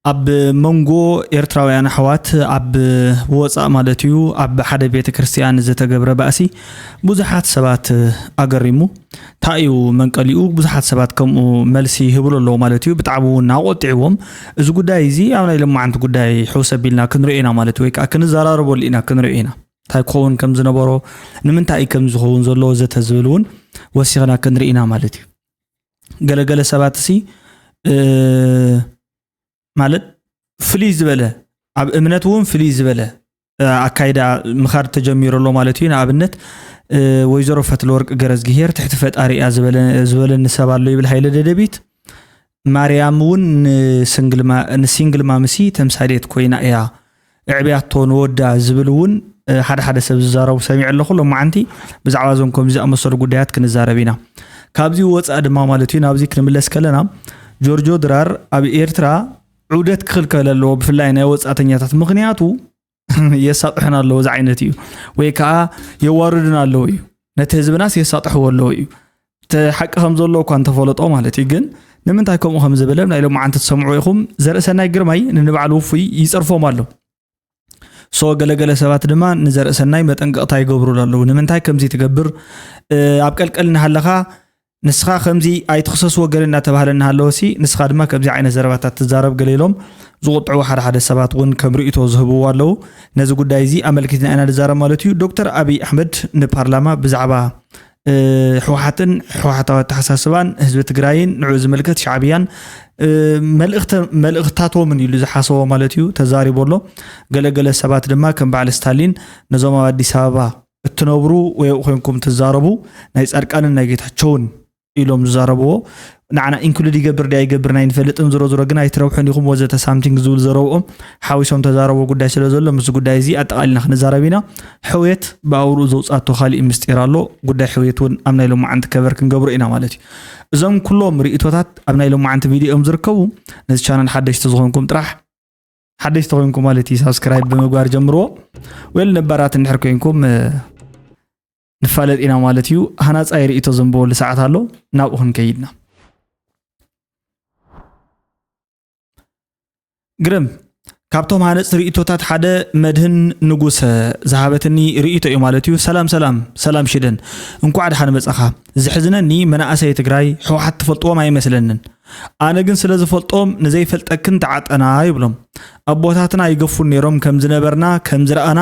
ኣብ መንጎ ኤርትራውያን ኣሕዋት ኣብ ወጻእ ማለት እዩ ኣብ ሓደ ቤተ ክርስቲያን ዝተገብረ ባእሲ ብዙሓት ሰባት ኣገሪሙ። እንታይ እዩ መንቀሊኡ? ብዙሓት ሰባት ከምኡ መልሲ ይህብሉ ኣለዉ ማለት እዩ። ብጣዕሚ እውን ኣቆጢዕዎም። እዚ ጉዳይ እዚ ኣብ ናይ ሎማዓንቲ ጉዳይ ሕውሰ ቢልና ክንርኢ ኢና ማለት እዩ፣ ወይ ከዓ ክንዘራረበሉ ኢና ክንርኢ ኢና። እንታይ ክኸውን ከም ዝነበሮ፣ ንምንታይ እዩ ከም ዝኸውን ዘሎ ወዘተ ዝብል እውን ወሲኽና ክንርኢ ኢና ማለት እዩ። ገለገለ ሰባት ሲ ማለት ፍልይ ዝበለ ኣብ እምነት እውን ፍልይ ዝበለ ኣካይዳ ምኻድ ተጀሚሩ ኣሎ ማለት እዩ። ንኣብነት ወይዘሮ ፈትለወርቅ ገረዝግሄር ትሕቲ ፈጣሪ እያ ዝበለኒ ሰብ ኣሎ ይብል ሃይለ ደደቢት። ማርያም እውን ንሲንግል ማምሲ ተምሳሌት ኮይና እያ ኣዕብያቶ ንወዳ ዝብል እውን ሓደ ሓደ ሰብ ዝዛረቡ ሰሚዐ ኣለኹ። ሎማዓንቲ ብዛዕባ እዞም ከምዚ ዝኣመሰሉ ጉዳያት ክንዛረብ ኢና። ካብዚ ወፃእ ድማ ማለት እዩ ናብዚ ክንምለስ ከለና ጆርጆ ድራር ኣብ ኤርትራ ዑደት ክኽልከል ኣለዎ፣ ብፍላይ ናይ ወፃእተኛታት። ምኽንያቱ የሳጥሑን ኣለዎ፣ እዚ ዓይነት እዩ። ወይ ከዓ የዋርዱን ኣለዎ እዩ። ነቲ ህዝብናስ የሳጥሕዎ ኣለዎ እዩ። እቲ ሓቂ ከም ዘለዎ እኳ እንተፈለጦ ማለት እዩ። ግን ንምንታይ ከምኡ ከም ዝበለ ናይ ሎማዓንቲ ትሰምዑ ኢኹም። ዘርእሰናይ ግርማይ ንንባዕሉ ውፉይ ይፀርፎም ኣሎ። ሶ ገለገለ ሰባት ድማ ንዘርእሰናይ መጠንቀቕታ ይገብሩሉ ኣለዉ። ንምንታይ ከምዚ ትገብር? ኣብ ቀልቀል እናሃለኻ ንስኻ ከምዚ ኣይትኽሰስ ወገን እናተባህለ እናሃለወሲ ንስኻ ድማ ከምዚ ዓይነት ዘረባታት ትዛረብ ገለ ኢሎም ዝቁጥዑ ሓደ ሓደ ሰባት እውን ከም ርእይቶ ዝህብዎ ኣለዉ። ነዚ ጉዳይ እዚ ኣመልኪትና ኢና ንዛረብ ማለት እዩ። ዶክተር ኣብይ ኣሕመድ ንፓርላማ ብዛዕባ ህወሓትን ህወሓታዊ ኣተሓሳስባን ህዝቢ ትግራይን ንዑ ዝምልከት ሻዕብያን መልእኽታቶምን ኢሉ ዝሓሰቦ ማለት እዩ ተዛሪቦ ኣሎ። ገለገለ ሰባት ድማ ከም በዓል ስታሊን ነዞም ኣብ ኣዲስ ኣበባ እትነብሩ ወይ ኣብኡ ኮይንኩም ትዛረቡ ናይ ፃድቃንን ናይ ጌታቸውን ኢሎም ዝዛረብዎ ንዓና ኢንክሉድ ይገብር ድያ ይገብርን ኣይንፈልጥን። ዝሮ ዝሮ ግን ኣይትረብሑን ኢኹም ወዘተ ሳምቲንግ ዝብል ዘረብኦም ሓዊሶም ተዛረቦ ጉዳይ ስለ ዘሎ ምስ ጉዳይ እዚ ኣጠቓሊና ክንዛረብ ኢና። ሕውየት ብኣውርኡ ዘውፃቶ ካሊእ ምስጢር ኣሎ። ጉዳይ ሕውየት እውን ኣብ ናይ ሎማዓንቲ ከበር ክንገብሮ ኢና ማለት እዩ። እዞም ኩሎም ርእቶታት ኣብ ናይ ሎማዓንቲ ቪዲዮ እዮም ዝርከቡ። ነዚ ቻናል ሓደሽቲ ዝኾንኩም ጥራሕ ሓደሽቲ ኮይንኩም ማለት እዩ ሳብስክራይብ ብምግባር ጀምርዎ። ወል ነባራት እንድሕር ኮይንኩም ንፋለጥ ኢና ማለት እዩ። ሃናፃይ ርእቶ ዘንብበሉ ሰዓት ኣሎ። ናብኡ ክንከይድና ግርም ካብቶም ሃነፅቲ ርእቶታት ሓደ መድህን ንጉሰ ዝሃበትኒ ርእቶ እዩ ማለት እዩ። ሰላም ሰላም ሰላም ሽደን፣ እንኳዕ ደሓን መፃኻ። ዝሕዝነኒ መናእሰይ ትግራይ ሕወሓት ትፈልጥዎም ኣይመስለንን። ኣነ ግን ስለ ዝፈልጦም ንዘይፈልጠክን ተዓጠና ይብሎም። ኣቦታትና ይገፉን ነይሮም ከም ዝነበርና ከም ዝረኣና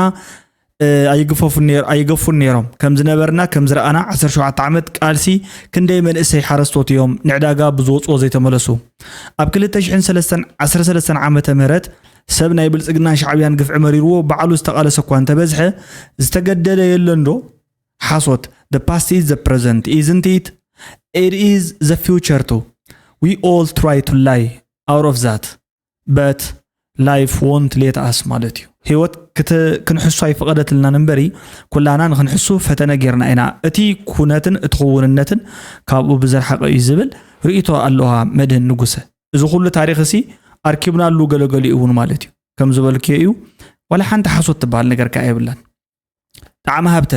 ኣይግፈፉን ነይር- ኣይገፉን ነይሮም ከም ዝነበርና ከም ዝረኣና ዓሰርተ ሸውዓተ ዓመት ቃልሲ ክንደይ መንእሰይ ሓረስቶት እዮም ንዕዳጋ ብዝወፅዎ ዘይተመለሱ። ኣብ ክልተ ሽሕን ሰለስተን ዓሰርተ ሰለስተን ዓመተ ምህረት ሰብ ናይ ብልፅግናን ሻዕብያን ግፍዒ መሪርዎ ባዕሉ ዝተቓለሰ እኳ እንተበዝሐ ዝተገደለ የለን ዶ? ሓሶት። The past is the present, isn't it? It is the future too. We all try to lie out of that, but life won't let us ማለት እዩ። ህይወት ክት- ክንሕሱ ኣይፈቐደትልናን እምበሪ ኩላና ንክንሕሱ ፈተነ ጌርና ኢና። እቲ ኩነትን እቲ ክውንነትን ካብኡ ብዘርሓቐ እዩ ዝብል ርእይቶ ኣለዋ መድህን ንጉሰ። እዚ ኩሉ ታሪኽ እሲ ኣርኪብናሉ ገለገሊኡ እውን ማለት እዩ። ከም ዝበልክዮ እዩ። ዋላ ሓንቲ ሓሶት ትበሃል ነገር ከኣ የብላን። ጣዕሚ ሃብተ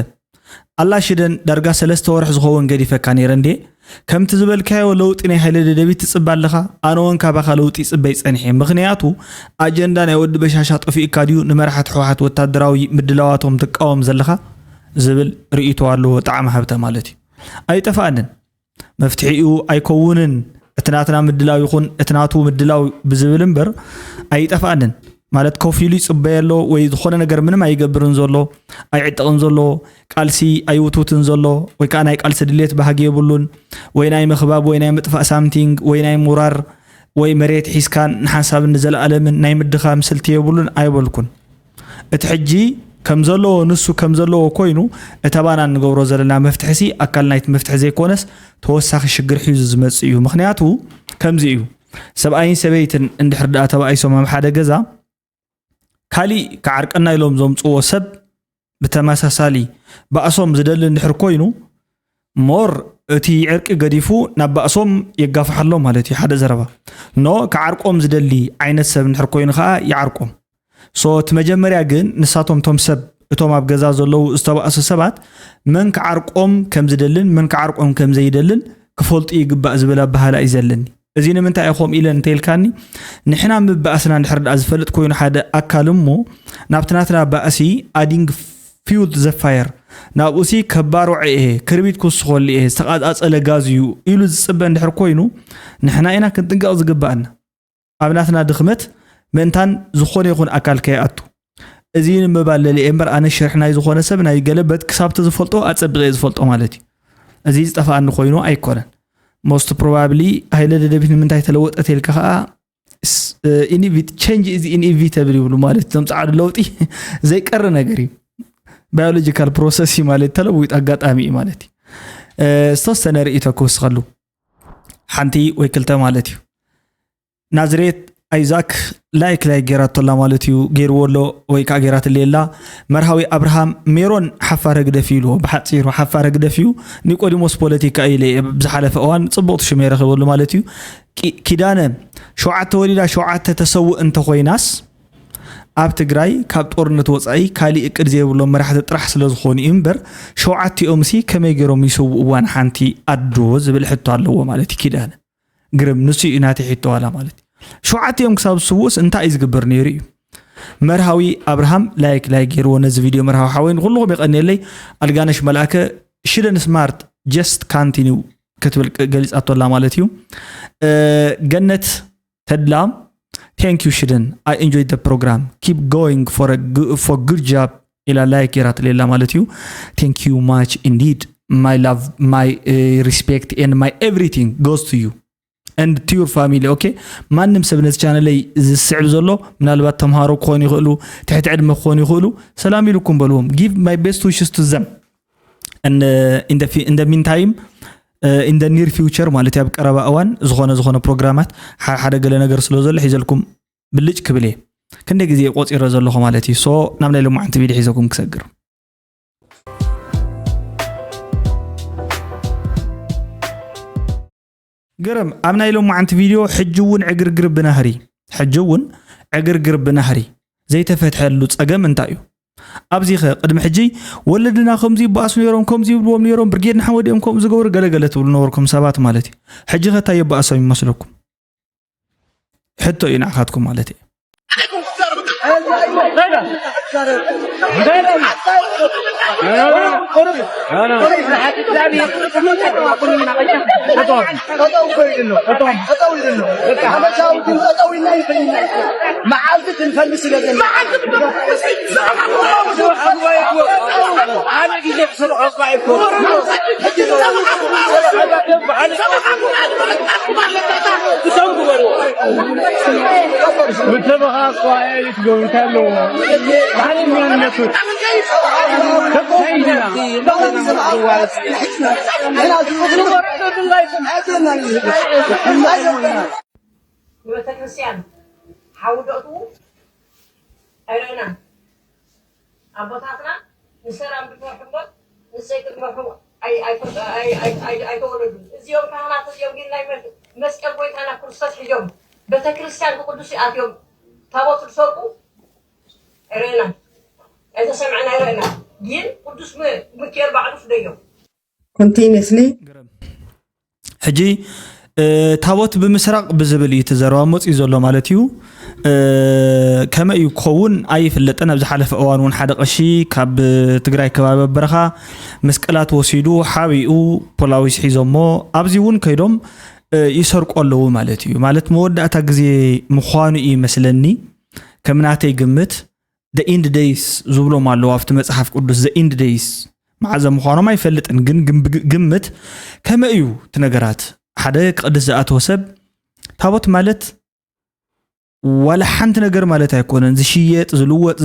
ኣላ ሽደን ዳርጋ ሰለስተ ወርሒ ዝኸውን ገዲፈካ ነይረ እንዴ? ከምቲ ዝበልካዮ ለውጢ ናይ ሃይለ ደደቢት ትጽበ ኣለኻ? ኣነ እውን ካባኻ ለውጢ ይጽበ ይጸኒሐ። ምኽንያቱ ኣጀንዳ ናይ ወዲ በሻሻ ጠፊእካ ድዩ ንመራሕቲ ህወሓት ወታደራዊ ምድላዋቶም ትቃወም ዘለኻ ዝብል ርእይቶ ኣለዎ ጣዕሚ ሃብተ ማለት እዩ። ኣይጠፍኣንን። መፍትሒኡ ኣይከውንን። እቲ ናትና ምድላው ይኹን እቲ ናቱ ምድላው ብዝብል እምበር ኣይጠፍኣንን። ማለት ኮፍ ኢሉ ይፅበየ ኣሎ ወይ ዝኾነ ነገር ምንም ኣይገብርን ዘሎ ኣይዕጠቕን ዘሎ ቃልሲ ኣይውትውትን ዘሎ ወይ ከዓ ናይ ቃልሲ ድሌት ባህጊ የብሉን ወይ ናይ ምኽባብ ወይ ናይ ምጥፋእ ሳምቲንግ ወይ ናይ ምውራር ወይ መሬት ሒዝካን ንሓንሳብን ንዘለኣለምን ናይ ምድኻም ስልቲ የብሉን ኣይበልኩን። እቲ ሕጂ ከም ዘለዎ ንሱ ከም ዘለዎ ኮይኑ እታ ባና እንገብሮ ዘለና መፍትሒ ሲ ኣካል ናይቲ መፍትሒ ዘይኮነስ ተወሳኺ ሽግር ሒዙ ዝመጽእ እዩ። ምኽንያቱ ከምዚ እዩ። ሰብኣይን ሰበይትን እንድሕር ደኣ ተባኢሶም ኣብ ሓደ ገዛ ካሊእ ክዓርቀና ኢሎም ዘምጽዎ ሰብ ብተመሳሳሊ ባእሶም ዝደሊ እንድሕር ኮይኑ ሞር እቲ ዕርቂ ገዲፉ ናብ ባእሶም የጋፍሓሎም ማለት እዩ። ሓደ ዘረባ ኖ ክዓርቆም ዝደሊ ዓይነት ሰብ እንድሕር ኮይኑ ከዓ ይዓርቆም። ሶ እቲ መጀመርያ ግን ንሳቶም ቶም ሰብ እቶም ኣብ ገዛ ዘለዉ ዝተባእሱ ሰባት መን ክዓርቆም ከም ዝደልን መን ክዓርቆም ከም ዘይደልን ክፈልጡ ይግባእ ዝብል ኣበሃህላ እዩ ዘለኒ። እዚ ንምንታይ ኢኹም ኢለ እንተኢልካኒ፣ ንሕና ምባእስና እንድሕር ደኣ ዝፈልጥ ኮይኑ ሓደ ኣካል እሞ፣ ናብቲ ናትና ባእሲ ኣዲንግ ፊውል ዘፋየር፣ ናብኡሲ ከባርዖ እየ፣ ክርቢት ክውስኸሉ እየ፣ ዝተቓጻጸለ ጋዝ እዩ ኢሉ ዝጽበ እንድሕር ኮይኑ፣ ንሕና ኢና ክንጥንቀቕ ዝግባኣና። ኣብ ናትና ድኽመት ምእንታን ዝኾነ ይኹን ኣካል ከይኣቱ። እዚ ንምባል ለሊ እምበር ኣነ ሽርሕ ናይ ዝኾነ ሰብ ናይ ገለ በት ክሳብቲ ዝፈልጦ ኣጸብቐ ዝፈልጦ ማለት እዩ። እዚ ዝጠፍኣኒ ኮይኑ ኣይኮነን። ሞስት ፕሮባብሊ ሃይለ ደደቢት ንምንታይ ተለወጠ ተልካ ከዓ ኢኒቪት ቸንጅ ኢዝ ኢንኢቪተብል ይብሉ ማለት እቶም ፃዕዱ ለውጢ ዘይቀሪ ነገር እዩ። ባዮሎጂካል ፕሮሰስ እዩ ማለት ተለዊጡ ኣጋጣሚ እዩ ማለት እዩ። ዝተወሰነ ርእቶ ክውስኸሉ ሓንቲ ወይ ክልተ ማለት እዩ። ናዝሬት ኣይዛክ ላይክ ላይክ ጌራቶላ ማለት እዩ። ጌርዎ ኣሎ ወይ ከዓ ጌራትለየላ። መርሃዊ ኣብርሃም ሜሮን ሓፋር ህግደፍ እዩ ኢልዎ። ብሓፂሩ ሓፋር ህግደፍ እዩ። ኒቆዲሞስ ፖለቲካ እዩ ኢለ እየ ብዝሓለፈ እዋን ፅቡቕ ትሽም የረኽበሉ ማለት እዩ። ኪዳነ ሸውዓተ ወሊዳ ሸውዓተ ተሰውእ እንተኾይናስ ኣብ ትግራይ ካብ ጦርነት ወፃኢ ካሊእ እቅድ ዘይብሎም መራሕቲ ጥራሕ ስለዝኾኑ እዩ እምበር ሸውዓቲኦም ሲ ከመይ ገይሮም ይስውእዋ ንሓንቲ ኣዶ ዝብል ሕቶ ኣለዎ ማለት እዩ። ኪዳነ ግርም ንሱ እዩ ናተይ ሕቶ ዋላ ማለት እዩ። ሸውዓቲኦም ክሳብ ዝስውእስ እንታይ እዩ ዝግበር ነይሩ እዩ። መርሃዊ ኣብርሃም ላይክ ላይክ ገይርዎ ነዚ ቪድዮ። መርሃዊ ሓወይ ንኩልኹም የቐንየለይ። ኣልጋነሽ መልኣከ ሽደን ስማርት ጀስት ካንቲኒው ክትብል ገሊፃቶላ ማለት እዩ። ገነት ተድላ thank you ሽደን I enjoyed the program keep going for good job ኢላ ላይክ ጌራትለየላ ማለት እዩ። Thank you much indeed my love my respect and my everything goes to you and to your family okay። ማንም ሰብ ነዚ ቻነለይ ዝስዕብ ዘሎ ምናልባት ተምሃሮ ክኾኑ ይኽእሉ፣ ትሕቲ ዕድመ ክኾኑ ይኽእሉ። ሰላም ኢልኩም በልዎም። Give my best wishes to them in the meantime in the near future ማለት ኣብ ቀረባ እዋን ዝኾነ ዝኾነ ፕሮግራማት ሓደ ገለ ነገር ስለ ዘሎ ሒዘልኩም ብልጭ ክብል እየ። ክንደይ ግዜ ቆፂረ ዘለኹ ማለት እዩ። So ናብ ናይ ሎማዓንቲ ቪድዮ ሒዘኩም ክሰግር ግርም ኣብ ናይ ሎማዓንቲ ቪድዮ ሕጂ እውን ዕግርግር ብናህሪ ሕጂ እውን ዕግርግር ብናህሪ ዘይተፈትሐሉ ፀገም እንታይ እዩ? ኣብዚኸ ቅድሚ ሕጂ ወለድና ከምዚ ይበኣሱ ነይሮም፣ ከምዚ ይብልዎም ነይሮም፣ ብርጌድ ንሓመድ እዮም ከምኡ ዝገብሩ ገለገለ ትብሉ ነበርኩም ሰባት ማለት እዩ። ሕጂ ከ እንታይ የበኣሶም ይመስለኩም? ሕቶ እዩ ንዓኻትኩም ማለት እዩ። መዓልቲ ክንፈልግ ስለ ዘለና ንቤተክርስትያን ሓዊ ደእትዉ ኣይረእናን። ኣቦታትና ንሰላም ድመርሑ እምበር ንሰይፊ ድመርሑ ኣይተወለዱን። እዚኦም ካህናት እዚኦም ግን ናይ መስቀል ጎይታና ክርስቶስ ሒዞም ቤተክርስትያን ክቅድሱ ኣትዮም ታቦት ዝሰርቁ ኣይረእናን፣ ኣይተሰምዐን፣ ኣይረእናን። ግን ቅዱስ ሚካኤል ባዕሉ ፍደዮም። Continuously ሕጂ ታቦት ብምስራቕ ብዝብል እዩ እቲ ዘረባ መፂኡ ዘሎ ማለት እዩ። ከመይ እዩ ክኸውን ኣይፍለጥን። ኣብ ዝሓለፈ እዋን እውን ሓደ ቀሺ ካብ ትግራይ ከባቢ በረኻ መስቀላት ወሲዱ ሓቢኡ ፖላዊስ ሒዞሞ ኣብዚ እውን ከይዶም ይሰርቁ ኣለዉ ማለት እዩ። ማለት መወዳእታ ግዜ ምዃኑ እዩ ይመስለኒ። ከም ናተይ ግምት the end days ዝብሎም ኣለዉ ኣብቲ መፅሓፍ ቅዱስ the end days መዓዘ ምዃኖም ኣይፈልጥን ግን ግምት ከመይ እዩ እቲ ነገራት ሓደ ክቕድስ ዝኣተወ ሰብ ታቦት ማለት ዋላ ሓንቲ ነገር ማለት ኣይኮነን ዝሽየጥ ዝልወጥ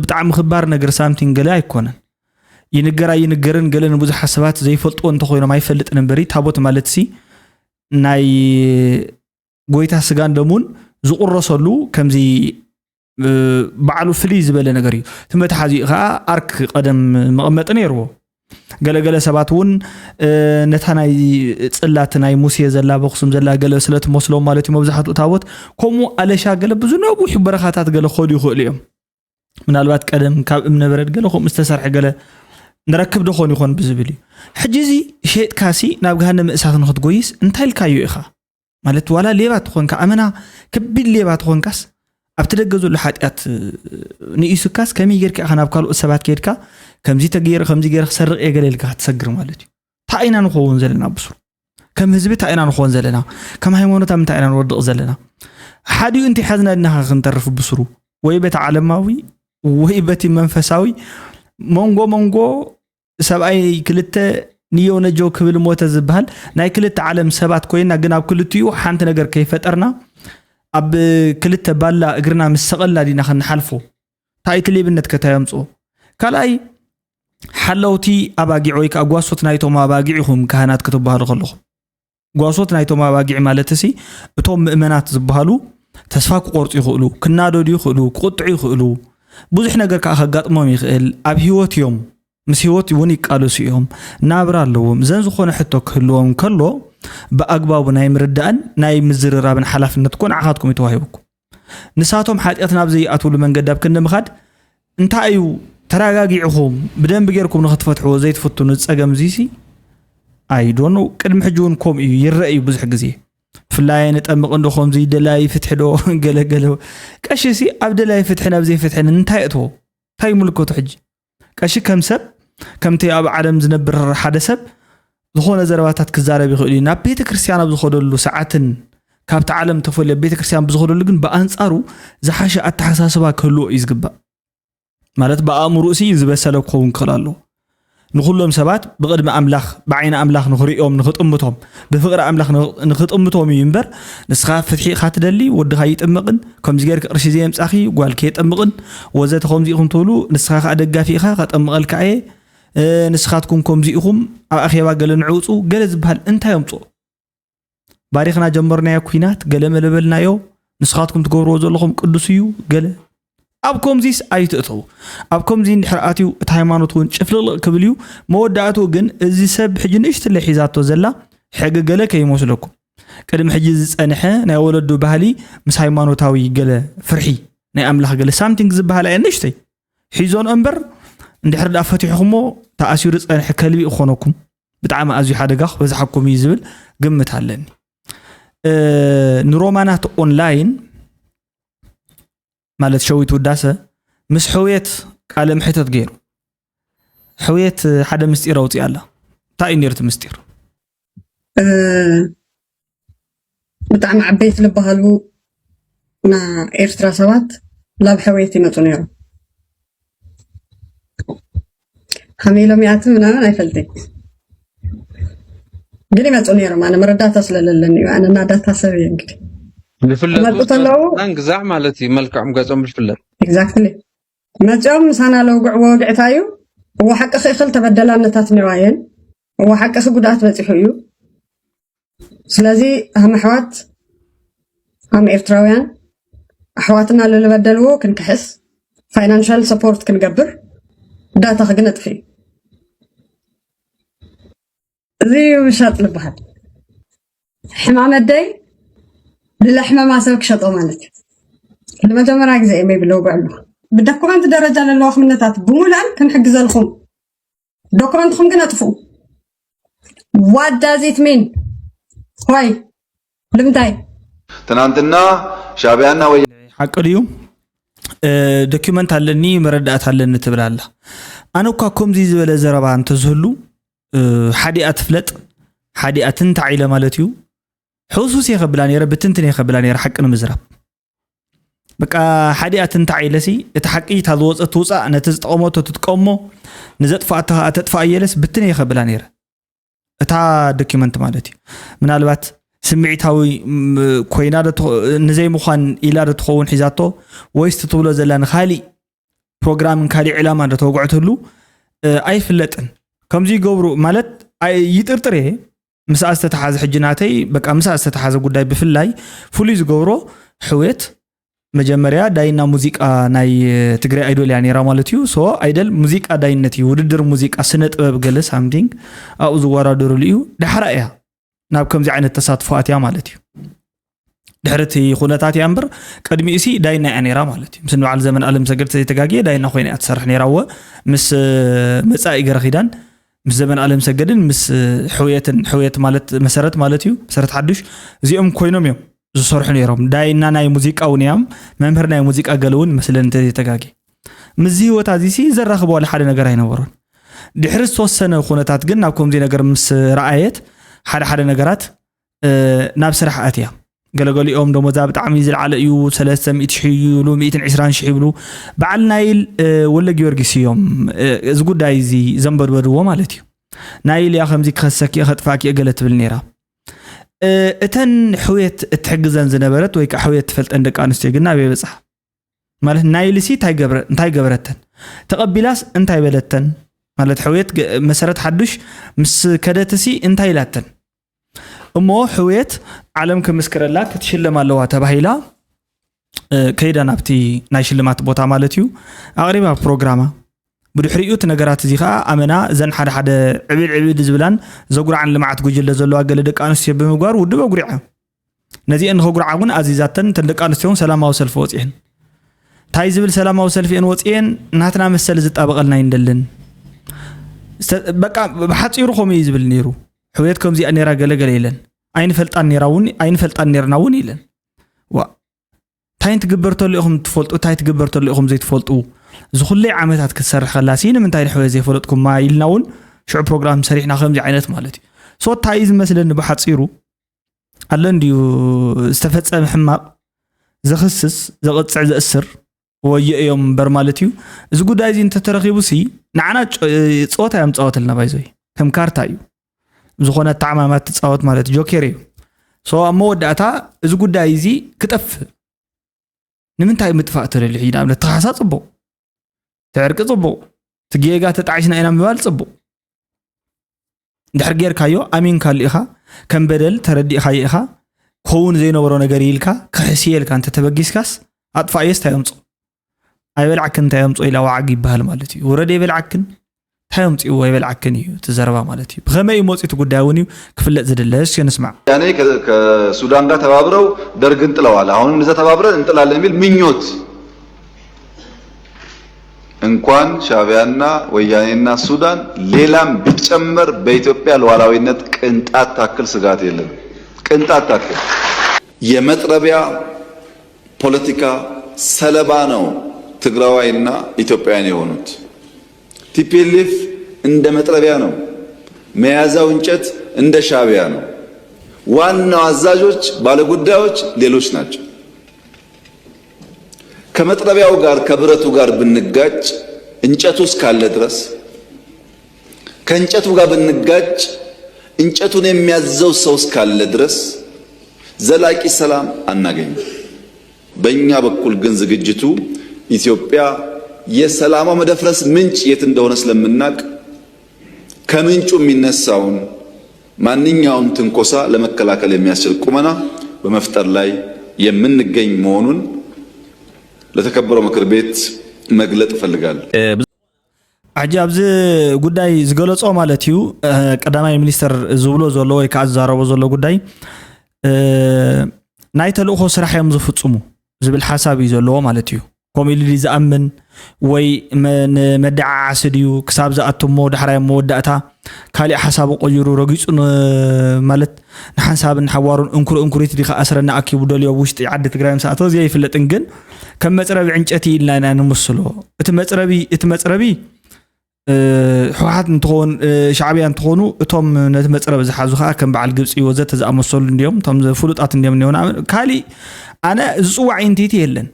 ብጣዕሚ ክባር ነገር ሳምቲንግ ገለ ኣይኮነን ይንገር ኣይንገርን ገለ ንብዙሓት ሰባት ዘይፈልጥዎ እንተኮይኖም ኣይፈልጥን እምበሪ ታቦት ማለት ሲ ናይ ጎይታ ስጋን ደሙን ዝቁረሰሉ ከምዚ ባዕሉ ፍልይ ዝበለ ነገር እዩ። እቲ መትሓዚኡ ከዓ ኣርክ ቀደም መቐመጢ ነይርዎ። ገለገለ ሰባት እውን ነታ ናይ ፅላት ናይ ሙሴ ዘላ በክሱም ዘላ ገለ ስለትመስሎም ማለት እዩ መብዛሕትኡ ታቦት ከምኡ ኣለሻ ገለ ብዙ ነዊሑ በረኻታት ገለ ክኸዱ ይኽእሉ እዮም። ምናልባት ቀደም ካብ እምነበረድ ገለ ከምኡ ዝተሰርሐ ገለ ንረክብ ዶ ኾን ይኾን ብዝብል እዩ። ሕጂ እዚ ሸይጥካሲ ናብ ገሃነመ እሳት ንክትጎይስ እንታይ ኢልካዮ ኢኻ? ማለት ዋላ ሌባ ትኾንካ፣ ኣመና ከቢድ ሌባ ትኾንካስ፣ ኣብቲ ደገ ዘሎ ሓጢኣት ንኢሱካስ፣ ከመይ ጌርካ ኢኻ ናብ ካልኦት ሰባት ከይድካ፣ ከምዚ ተገይረ፣ ከምዚ ገይረ ክሰርቕ እየ ገለ ኢልካ ክትሰግር ማለት እዩ። እንታይ ኢና ንኸውን ዘለና ብስሩ? ከም ህዝቢ እንታይ ኢና ንኾን ዘለና? ከም ሃይማኖት ኣብ ምንታይ ኢና ንወድቕ ዘለና? ሓዲኡ እንተይሓዝና ድናኻ ክንተርፍ ብስሩ? ወይ በቲ ዓለማዊ ወይ በቲ መንፈሳዊ መንጎ መንጎ ሰብኣይ ክልተ ንዮ ነጆ ክብል ሞተ ዝበሃል ናይ ክልተ ዓለም ሰባት ኮይና፣ ግን ኣብ ክልቲኡ ሓንቲ ነገር ከይፈጠርና ኣብ ክልተ ባላ እግርና ምስ ሰቐልና ዲና ክንሓልፎ? እንታይ እቲ ሌብነት ከታይ ኣምፅኦ? ካልኣይ ሓለውቲ ኣባጊዕ ወይ ከዓ ጓሶት ናይቶም ኣባጊዕ ኢኹም ካህናት ክትበሃሉ ከለኹም። ጓሶት ናይቶም ኣባጊዕ ማለት ሲ እቶም ምእመናት ዝበሃሉ ተስፋ ክቆርፁ ይኽእሉ፣ ክናደዱ ይኽእሉ፣ ክቁጥዑ ይኽእሉ፣ ብዙሕ ነገር ከዓ ከጋጥሞም ይኽእል። ኣብ ህይወት እዮም፣ ምስ ህይወት እውን ይቃለሱ እዮም፣ ናብራ ኣለዎም። ዘን ዝኾነ ሕቶ ክህልዎም ከሎ ብኣግባቡ ናይ ምርዳእን ናይ ምዝርራብን ሓላፍነት እኮ ንዓኻትኩም እዩ ተዋሂቡኩም። ንሳቶም ሓጢኣት ናብ ዘይኣትውሉ መንገዲ ኣብ ክንዲ ምኻድ እንታይ እዩ ተረጋጊዕኹም ብደንቢ ጌርኩም ንኽትፈትሕዎ ዘይትፍትኑ ጸገም እዚሲ? ኣይዶኖ ቅድሚ ሕጂ እውን ከምኡ እዩ ይረአ እዩ ብዙሕ ግዜ። ብፍላይ ንጠምቕ እንዶ ከምዚ ደላይ ፍትሒ ዶ ገለ ገለ። ቀሺ ሲ ኣብ ደላይ ፍትሒ ናብ ዘይፍትሒ እንታይ የእትዎ? እንታይ ይምልከቱ ሕጂ? ቀሺ ከም ሰብ፣ ከምቲ ኣብ ዓለም ዝነብር ሓደ ሰብ ዝኾነ ዘረባታት ክዛረብ ይኽእል እዩ። ናብ ቤተ ክርስቲያን ኣብ ዝኸደሉ ሰዓትን ካብቲ ዓለም ተፈልዩ ኣብ ቤተ ክርስቲያን ብዝኸደሉ ግን ብኣንጻሩ ዝሓሸ ኣተሓሳስባ ክህልዎ እዩ ዝግባእ። ማለት ብኣእምሮኡ ሲ ዝበሰለ ክኸውን ክኽእል ኣለዎ። ንኹሎም ሰባት ብቕድሚ ኣምላኽ ብዓይኒ ኣምላኽ ንኽርእዮም ንኽጥምቶም ብፍቕሪ ኣምላኽ ንኽ- ንኽጥምቶም እዩ እምበር ንስኻ ፍትሒ ኢኻ ትደሊ ወድኻ ይጥምቕን ከምዚ ጌርክ ቅርሺ ዘየምጻኺ ጓልኪ የጠምቕን ወዘተ ከምዚ ኢኹም ትብሉ ንስኻ ከዓ ደጋፊ ኢኻ ከጠምቐልካ እየ እ፣ ንስኻትኩም ከምዚ ኢኹም ኣብ ኣኼባ ገለ ንዕውፁ ገለ ዝበሃል እንታይ የምፅኦ? ባሪኽና ጀመርናዮ ኲናት ገለ መለበልናዮ ንስኻትኩም ትገብርዎ ዘለኹም ቅዱስ እዩ ገለ ኣብ ከምዚስ ኣይትእተው። ኣብ ከምዚ እንድሕር ኣትዩ እቲ ሃይማኖት እውን ጭፍልቕልቕ ክብል እዩ። መወዳእትኡ ግን እዚ ሰብ ሕጂ ንእሽትለይ ሒዛቶ ዘላ ሕጊ ገለ ከይመስለኩም። ቅድሚ ሕጂ ዝጸንሐ ናይ ወለዱ ባህሊ ምስ ሃይማኖታዊ ገለ ፍርሒ ናይ ኣምላኽ ገለ ሳምቲንግ ዝበሃል ኣየ ንእሽተይ ሒዞን እምበር እንድሕር ደኣ ፈቲሕኹሞ ተኣሲሩ ዝጸንሐ ከልቢ ይኾነኩም። ብጣዕሚ ኣዝዩ ሓደጋ ክበዝሓኩም እዩ ዝብል ግምት ኣለኒ። እ፣ ንሮማናት ኦንላይን ማለት ሸዊት ውዳሰ ምስ ሕውየት ቃለ ምሕተት ገይሩ። ሕውየት ሓደ ምስጢር ኣውፅእ ኣላ። እንታይ እዩ ነርት ምስጢር? እ፣ ብጣዕሚ ዓበይቲ ዝበሃሉ ና ኤርትራ ሰባት ላብ ሕውየት ይመፁ ነይሮም። ከመይ ኢሎም ይኣትው ምናምን ኣይፈልጥን፣ ግን ይመፁ ነይሮም። ኣነ መረዳእታ ስለለለኒ እዩ። ኣነ እና ዳታ ሰብ እየ እንግዲህ ዝፍለጡ ዝመፁ ተለዉ ግዛዕ ማለት እዩ። መልክዖም ገፆም ዝፍለጥ exactly መፂኦም ምሳና ለውግዕዎ ወግዕታ እዩ። እዎ ሓቂ ክእኽል ተበደላነታት ነዋየን እዎ ሓቂ ጉድኣት በፂሑ እዩ። ስለዚ ሃም ኣሕዋት ሃም ኤርትራውያን ኣሕዋትና ለልበደልዎ ክንክሕስ ፋይናንሻል ሰፖርት ክንገብር ዳታ ክግነጥፍ እዩ። እዚ ምሻጥ ዝበሃል ሕማም ኣደይ ልለሕመማ ሰብ ክሸጦ ማለት እዩ። ንመጀመርያ ግዜ እየ ሜቢ ለውግዕ ኣለኹ። ብዶኩመንት ደረጃ ለለዋ ክምነታት ብሙሉአን ክንሕግዘልኩም፣ ዶኩመንትኹም ግን ኣጥፍኡ። What does it mean? ሆይ ልምንታይ? ትናንትና ሻዕቢያና ወያነ ሓቂ ድዩ? ዶኪመንት ኣለኒ መረዳእታ ኣለኒ ትብል ኣላ። ኣነ እኳ ከምዚ ዝበለ ዘረባ እንተዝህሉ ሓዲኣ ትፍለጥ ሓዲኣ ትንታዕ ኢለ ማለት እዩ። ሕሱስ እየ ከብላ ነይረ፣ ብትንትን እየ ከብላ ነይረ ሓቂ ንምዝራብ። በቃ ሓዲኣ ትንታዕ ኢለሲ እቲ ሓቂ እታ ዝወፀት ትውፃእ፣ ነቲ ዝጠቐመቶ ትጥቀሞ፣ ንዘጥፋኣቶ ከዓ ተጥፋእ እየለስ ብትን እየ ከብላ ነይረ። እታ ዶኪመንት ማለት እዩ። ምናልባት ስምዒታዊ ኮይና ንዘይምዃን ኢላ ዶ ትኸውን ሒዛቶ፣ ወይስ ትብሎ ዘላ ንካሊእ ፕሮግራምን ካሊእ ዕላማ ዶ ተወግዖትሉ ኣይፍለጥን። ከምዚ ይገብሩ ማለት ይጥርጥር እየ። ምስኣ ዝተተሓዘ ሕጂ ናተይ በቃ ምስኣ ዝተተሓዘ ጉዳይ ብፍላይ ፍሉይ ዝገብሮ ሕውየት መጀመርያ ዳይና ሙዚቃ ናይ ትግራይ ኣይዶል እያ ነይራ ማለት እዩ። ሶ ኣይደል ሙዚቃ ዳይነት እዩ፣ ውድድር ሙዚቃ፣ ስነ ጥበብ ገለ ሳምቲንግ ኣብኡ ዝወዳደሩሉ እዩ። ዳሕራ እያ ናብ ከምዚ ዓይነት ተሳትፎ ኣትያ ማለት እዩ። ድሕሪ እቲ ኩነታት እያ እምበር ቅድሚኡ ሲ ዳይና እያ ነይራ ማለት እዩ። ምስ ንበዓል ዘመን ኣለምሰገድ ተዘይተጋግየ ዳይና ኮይና እያ ትሰርሕ ነይራ። እወ ምስ መጻኢ ገረኺዳን ምስ ዘመን ኣለም ሰገድን ምስ ሕውየትን፣ ሕውየት ማለት መሰረት ማለት እዩ፣ መሰረት ሓዱሽ፣ እዚኦም ኮይኖም እዮም ዝሰርሑ ነይሮም። ዳይና ናይ ሙዚቃ እውን እዮም፣ መምህር ናይ ሙዚቃ ገለ እውን መስለን እንተዘይተጋጊ። ምስዚ ህይወት ኣዚሲ ዘራኽብ ዋላ ሓደ ነገር ኣይነበሮን። ድሕሪ ዝተወሰነ ኩነታት ግን ናብ ከምዚ ነገር ምስ ረኣየት ሓደ ሓደ ነገራት ናብ ስራሕ ኣትያ። ገለገሊኦም ደሞዛ ብጣዕሚ ዝለዓለ እዩ፣ ሰለስተ ሚእቲ ሽሕ ይብሉ፣ ሚእትን ዕስራን ሽሕ ይብሉ። በዓል ናይል ወለ ጊዮርጊስ እዮም እዚ ጉዳይ እዚ ዘንበድበድዎ ማለት እዩ። ናይል እያ ከምዚ ክኸሰኪ ከጥፋኪ ገለ ትብል ነይራ። እተን ሕውየት እትሕግዘን ዝነበረት ወይ ከዓ ሕውየት ትፈልጠን ደቂ ኣንስትዮ ግን ናበይ በፅሓ? ማለት ናይልሲ እንታይ ገበረተን? ተቐቢላስ እንታይ በለተን? ማለት ሕውየት መሰረት ሓዱሽ ምስ ከደትሲ እንታይ ኢላተን? እሞ ሕውየት ዓለም ክምስክረላ ክትሽለም ኣለዋ ተባሂላ ከይዳ ናብቲ ናይ ሽልማት ቦታ ማለት እዩ ኣቕሪባ ፕሮግራማ። ብድሕሪኡ እቲ ነገራት እዚ ከዓ ኣመና እዘን ሓደ ሓደ ዕብድ ዕብድ ዝብላን ዘጉርዓን ልምዓት ጉጅለ ዘለዋ ገለ ደቂ ኣንስትዮ ብምግባር ውድብ ኣጉሪዓ። ነዚአን ንኸጉርዓ እውን ኣዚዛተን፣ እተን ደቂ ኣንስትዮ እውን ሰላማዊ ሰልፊ ወፂአን። እንታይ ዝብል ሰላማዊ ሰልፊ እየን ወፂአን? ናትና መሰል ዝጣበቐልና ኣይንደልን። በቃ ብሓፂሩ ከምኡ እዩ ዝብል ነይሩ። ሕውየት ከምዚኣ ነይራ ገለ ገለ ኢለን ኣይንፈልጣን ነይራ እውን ኣይንፈልጣን ነይርና እውን ኢለን። ዋ እንታይ ትግበር ተሎ ኢኹም ትፈልጡ፣ እንታይ ትግበር ተሎ ኢኹም ዘይትፈልጡ? ዝኹለይ ዓመታት ክትሰርሕ ከላሲ ንምንታይ ንሕውየት ዘይፈለጥኩማ ኢልና እውን ሽዑ ፕሮግራም ሰሪሕና ከምዚ ዓይነት ማለት እዩ። ሶ እንታይ እዩ ዝመስለኒ ብሓፂሩ ኣሎ እንድዩ ዝተፈጸመ ሕማቕ ዘኽስስ ዘቕጽዕ ዘእስር ወዮ እዮም እምበር ማለት እዩ። እዚ ጉዳይ እዚ እንተተረኺቡ ሲ ንዓና ጸወታ እዮም ጻወትልና ባይዞይ ከም ካርታ እዩ። ዝኾነ ኣተዓማማት ትጻወት ማለት ጆኬር እዩ። ሶ ኣብ መወዳእታ እዚ ጉዳይ እዚ ክጠፍእ ንምንታይ ምጥፋእ ተደልዩ? ንኣብነት ተኻሳ ጽቡቕ፣ ትዕርቂ ጽቡቕ፣ ትጌጋ ተጣዒስና ኢና ምባል ጽቡቕ። ድሕር ጌርካዮ ኣሚንካሉ ኢኻ፣ ከም በደል ተረዲእኻዮ ኢኻ፣ ክኸውን ዘይነበሮ ነገር ኢልካ ክሕስየልካ እንተተበጊስካስ ኣጥፋእዮስ እንታይ የምጾ? ኣይበልዓክን እንታይ የምጾ ኢላ ዋዓግ ይበሃል ማለት እዩ። ውረድ ኣይበልዓክን እንታይ የምጽእዎ ኣይበልዓክን እዩ እቲ ዘረባ ማለት እዩ። ብኸመይ እዩ መጺኡ እቲ ጉዳይ እውን እዩ ክፍለጥ ዝድለ። እስኪ ንስማዕ። ያኔ ከሱዳን ጋር ተባብረው ደርግን ጥለዋል። አሁንም እዛ ተባብረን እንጥላለን የሚል ምኞት እንኳን ሻቢያና ወያኔና ሱዳን ሌላም ቢጨመር በኢትዮጵያ ሉዓላዊነት ቅንጣት ታክል ስጋት የለም። ቅንጣት ታክል የመጥረቢያ ፖለቲካ ሰለባ ነው ትግራዋይና ኢትዮጵያውያን የሆኑት። ቲፒኤልኤፍ እንደ መጥረቢያ ነው፣ መያዛው እንጨት እንደ ሻቢያ ነው። ዋናው አዛዦች ባለጉዳዮች ሌሎች ናቸው። ከመጥረቢያው ጋር ከብረቱ ጋር ብንጋጭ እንጨቱ እስካለ ድረስ ከእንጨቱ ጋር ብንጋጭ እንጨቱን የሚያዘው ሰው እስካለ ድረስ ዘላቂ ሰላም አናገኝም። በእኛ በኩል ግን ዝግጅቱ ኢትዮጵያ የሰላሟ መደፍረስ ምንጭ የት እንደሆነ ስለምናቅ ከምንጩ የሚነሳውን ማንኛውም ትንኮሳ ለመከላከል የሚያስችል ቁመና በመፍጠር ላይ የምንገኝ መሆኑን ለተከበረው ምክር ቤት መግለጥ እፈልጋለሁ። ሕጂ ኣብዚ ጉዳይ ዝገለጾ ማለት እዩ ቀዳማይ ሚኒስተር ዝብሎ ዘሎ ወይ ከዓ ዝዛረቦ ዘሎ ጉዳይ ናይ ተልእኾ ስራሕ እዮም ዝፍፅሙ ዝብል ሓሳብ እዩ ዘለዎ ማለት እዩ። ከምኡ ኢሉ ዝኣምን ወይ ንመደዓዓሲ ድዩ ክሳብ ዝኣትሞ ዳሕራይ መወዳእታ ካሊእ ሓሳቡ ቀይሩ ረጊፁ ማለት ንሓንሳብን ንሓዋሩን እንኩር እንኩሪት ድካ ኣስረና ኣኪቡ ደልዮ ኣብ ውሽጢ ዓዲ ትግራይ ምስ ኣተወ እዚ ኣይፍለጥን ግን ከም መፅረቢ ዕንጨቲ ኢልና ኢና ንምስሎ። እቲ መፅረቢ እቲ መፅረቢ ህወሓት እንትኸውን ሻዕብያ እንትኾኑ እቶም ነቲ መፅረቢ ዝሓዙ ከዓ ከም በዓል ግብፂ ወዘተ ዝኣመሰሉ እንዲዮም እቶም ፍሉጣት እንዲዮም እኒሆ ካሊእ ኣነ ዝፅዋዕ ኢንቲቲ የለን።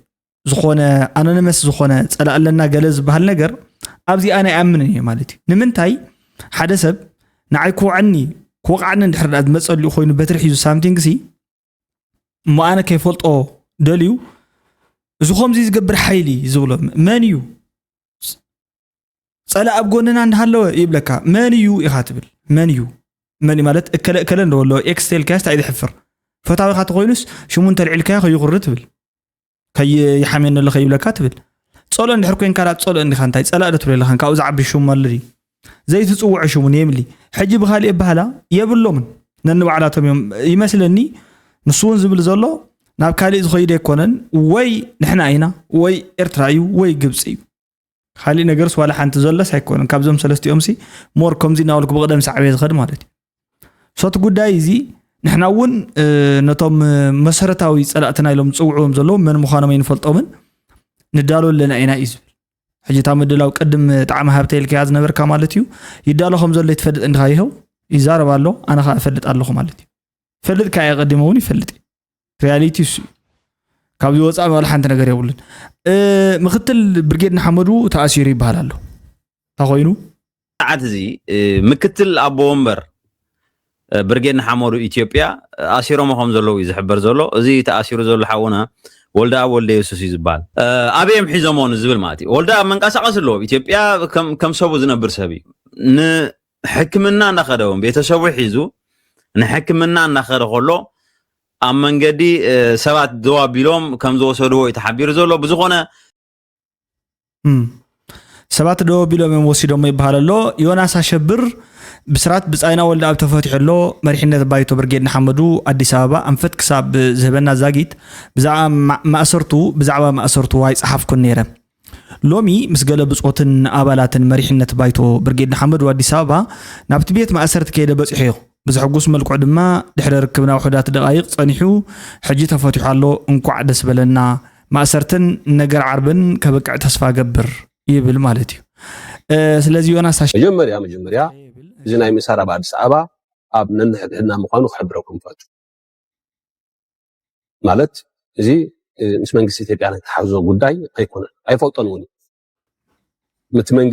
ዝኾነ ኣኖኒመስ ዝኾነ ፀላእ ኣለና ገለ ዝበሃል ነገር ኣብዚኣ ናይ ኣምንን እየ ማለት እዩ። ንምንታይ ሓደ ሰብ ንዓይ ክወዐኒ ክወቕዓኒ እንድሕር ዝመፀሉ ኮይኑ በትሪ ሒዙ ሳምቲንግ ሲ እሞ ኣነ ከይፈልጦ ደልዩ እዚ ከምዚ ዝገብር ሓይሊ ዝብሎ መን እዩ? ፀላእ ኣብ ጎንና እንዳሃለወ ይብለካ መን እዩ ኢኻ ትብል። መን እዩ መን ማለት እከለ እከለ እንደበሎ ኤክስቴል ካያስ እንታይ ዝሕፍር ፈታዊኻ ተኮይኑስ ሽሙ እንተልዒልካዮ ከይኹሪ ትብል። ከይሓምየኒ ኣሎ ከይብለካ ትብል። ጸልኦ እንድሕር ኮይንካ ዳኣ ጸልኦ እንዲኻ እንታይ ጸላእ ዶ ትብሎ ኣለኻ ካብኡ ዝዓቢ ሽሙ ኣሎ ድዩ? ዘይትጽውዖ ሽሙ ኔምሊ ሕጂ ብኻልእ ኣበሃላ የብሎምን ነንባዕላቶም እዮም ይመስለኒ። ንሱ እውን ዝብል ዘሎ ናብ ካሊእ ዝኸይድ ኣይኮነን ወይ ንሕና ኢና ወይ ኤርትራ እዩ ወይ ግብጺ እዩ። ካሊእ ነገርስ ዋላ ሓንቲ ዘሎስ ኣይኮነን። ካብዞም ሰለስቲኦም ሲ ሞር ከምዚ እናበልኩ ብቕደም ሳዕቤ ዝኸድ ማለት እዩ። ሶቲ ጉዳይ እዚ ንሕና እውን ነቶም መሰረታዊ ጸላእትና ኢሎም ዝጽውዕዎም ዘለዉ መን ምዃኖም ኣይንፈልጦምን፣ ንዳሎ ኣለና ኢና እዩ ዝብል። ሕጂ እታ ምድላው ቅድም ጣዕሚ ሃብተ ኢልካያ ዝነበርካ ማለት እዩ። ይዳሎ ከም ዘሎ ይትፈልጥ እንዲኻ? ይኸው ይዛረብ ኣሎ፣ ኣነ ኸዓ እፈልጥ ኣለኹ ማለት እዩ። ይፈልጥ ከኣ ቀዲሙ እውን ይፈልጥ እዩ። ሪያሊቲ እሱ እዩ። ካብዚ ወፃኢ ዋላ ሓንቲ ነገር የብሉን። ምክትል ብርጌድ ንሓመዱ ተኣሲሩ ይበሃል ኣሎ። እንታይ ኮይኑ? ሰዓት እዚ ምክትል ኣቦ ወንበር ብርጌድ ንሓመዱ ኢትዮጵያ ኣሲሮሞ ከም ዘለዉ እዩ ዝሕበር ዘሎ። እዚ ተኣሲሩ ዘሎ ሓውና ወልደኣብ ወልደ የሱስ እዩ ዝበሃል። ኣበይ እዮም ሒዞሞ ንዝብል ማለት እዩ። ወልደኣብ መንቀሳቐሲ ኣለዎ። ኢትዮጵያ ከም ሰብ ዝነብር ሰብ እዩ። ንሕክምና እናኸደ እውን ቤተሰቡ ሒዙ ንሕክምና እናኸደ ከሎ ኣብ መንገዲ ሰባት ደው ኣቢሎም ከም ዝወሰድዎ እዩ ተሓቢሩ ዘሎ። ብዝኾነ ሰባት ደው ኣቢሎም እዮም ወሲዶሞ ይበሃል ኣሎ። ዮናስ ኣሸብር ብስራት ብጻይና ወልደኣብ ተፈቲሑ ኣሎ። መሪሕነት ባይቶ ብርጌድ ንሓመዱ ኣዲስ ኣበባ ኣንፈት ክሳብ ዝህበና ዛጊት ብዛዕባ ማእሰርቱ ብዛዕባ ማእሰርቱ ኣይጸሓፍኩን ነይረ። ሎሚ ምስ ገለ ብጾትን ኣባላትን መሪሕነት ባይቶ ብርጌድ ንሓመዱ ኣዲስ ኣበባ ናብቲ ቤት ማእሰርቲ ከይደ በጺሐዮ። ብዘሐጉስ መልክዑ ድማ ድሕሪ ርክብና ውሑዳት ደቓይቕ ጸኒሑ ሕጂ ተፈቲሑ ኣሎ። እንኳዕ ደስ በለና። ማእሰርትን ነገር ዓርብን ከብቅዕ ተስፋ እገብር ይብል ማለት እዩ። ስለዚ ዮናስ ኣሽ- መጀመርያ መጀመርያ እዚ ናይ ምእሳር ኣብ ኣዲስ ኣበባ ኣብ ነንሕድሕድና ምዃኑ ክሕብረኩም እፈቱ። ማለት እዚ ምስ መንግስቲ ኢትዮጵያ ናይ ተሓዞ ጉዳይ ኣይኮነን፣ ኣይፈልጦን እውን እዩ።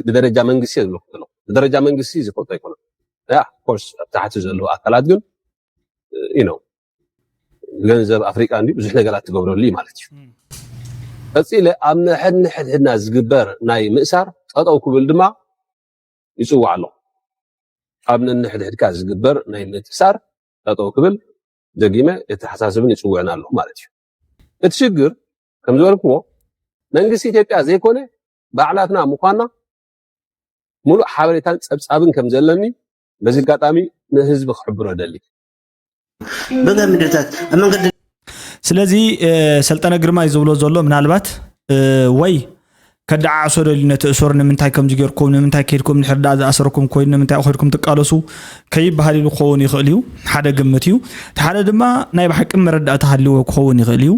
ብደረጃ መንግስቲ እየ ዝብለኩም ዘለኹ። ብደረጃ መንግስቲ ዝፈልጦ ኣይኮነን። ያ ኮርስ ኣብ ታሕቲ ዘለዉ ኣካላት ግን you know ገንዘብ ኣፍሪቃ እንዲ ብዙሕ ነገራት ትገብረሉ እዩ ማለት እዩ። ቀፂለ ኣብ ነሕድሕድና ዝግበር ናይ ምእሳር ጠጠው ክብል ድማ ይፅዋዕ ኣሎ። ኣብ ነንሕድሕድካ ዝግበር ናይ ምእሳር ጠጠው ክብል ደጊመ የተሓሳስብን ይፅውዕን ኣለኹ ማለት እዩ። እቲ ሽግር ከም ዝበልክዎ መንግስቲ ኢትዮጵያ ዘይኮነ ባዕላትና ምዃንና ሙሉእ ሓበሬታን ፀብፃብን ከም ዘለኒ በዚ ኣጋጣሚ ንህዝቢ ክሕብሮ እደሊ። በገ ምድርታት ኣብ መንገዲ ስለዚ ሰልጠነ ግርማይ ዝብሎ ዘሎ ምናልባት ወይ ከደዓዕሶ ደልዩ ነቲ እሱር ንምንታይ ከምዚ ጌርኩም ንምንታይ ከይድኩም ድሕር ደኣ ዝኣሰርኩም ኮይኑ ንምንታይ ከይድኩም ትቃለሱ ከይበሃል ኢሉ ክኸውን ይኽእል እዩ። ሓደ ግምት እዩ። እቲ ሓደ ድማ ናይ ብሓቂ መረዳእታ ሃልዎ ክኸውን ይኽእል እዩ።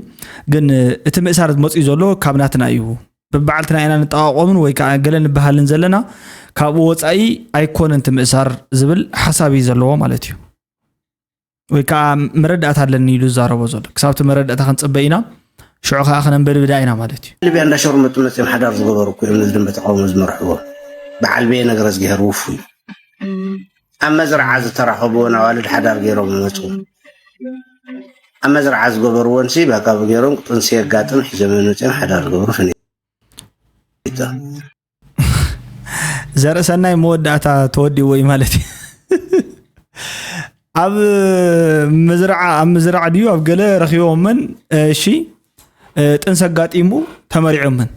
ግን እቲ ምእሳር መፅኡ ዘሎ ካብ ናትና እዩ። በብዓልትና ኢና ንጠቓቖምን ወይ ከዓ ገለ ንበሃልን ዘለና ካብኡ ወፃኢ ኣይኮነን እቲ ምእሳር ዝብል ሓሳብ እዩ ዘለዎ ማለት እዩ። ወይ ከዓ መረዳእታ ኣለኒ ኢሉ ዝዛረቦ ዘሎ ክሳብቲ መረዳእታ ክንፅበ ኢና። ሽዑ ከዓ ክነንበድብዳ ኢና ማለት እዩ። ሊብያ እንዳሸርመጡ መፅዮም ሓዳር ዝገበሩ እኮ እዮም ነዚ ደንበ ተቃውሞ ዝመርሕዎ። በዓል ቤ ነገር እዝግሄር ውፉይ ኣብ መዝርዓ ዝተራኸብዎን ኣዋልድ ሓዳር ገይሮም መፁ። ኣብ መዝርዓ ዝገበርዎን ሲ ባካቡ ገይሮም ጥንሲ የጋጥም ሒዞም መፅዮም ሓዳር ዝገበሩ ፈኒ ዘርእሰናይ መወዳእታ ተወዲእዎ እዩ ማለት እዩ። ኣብ ምዝርዓ ኣብ ምዝርዓ ድዩ ኣብ ገለ ረኺቦምን እሺ ጥንሲ ኣጋጢሙ ተመሪዖምን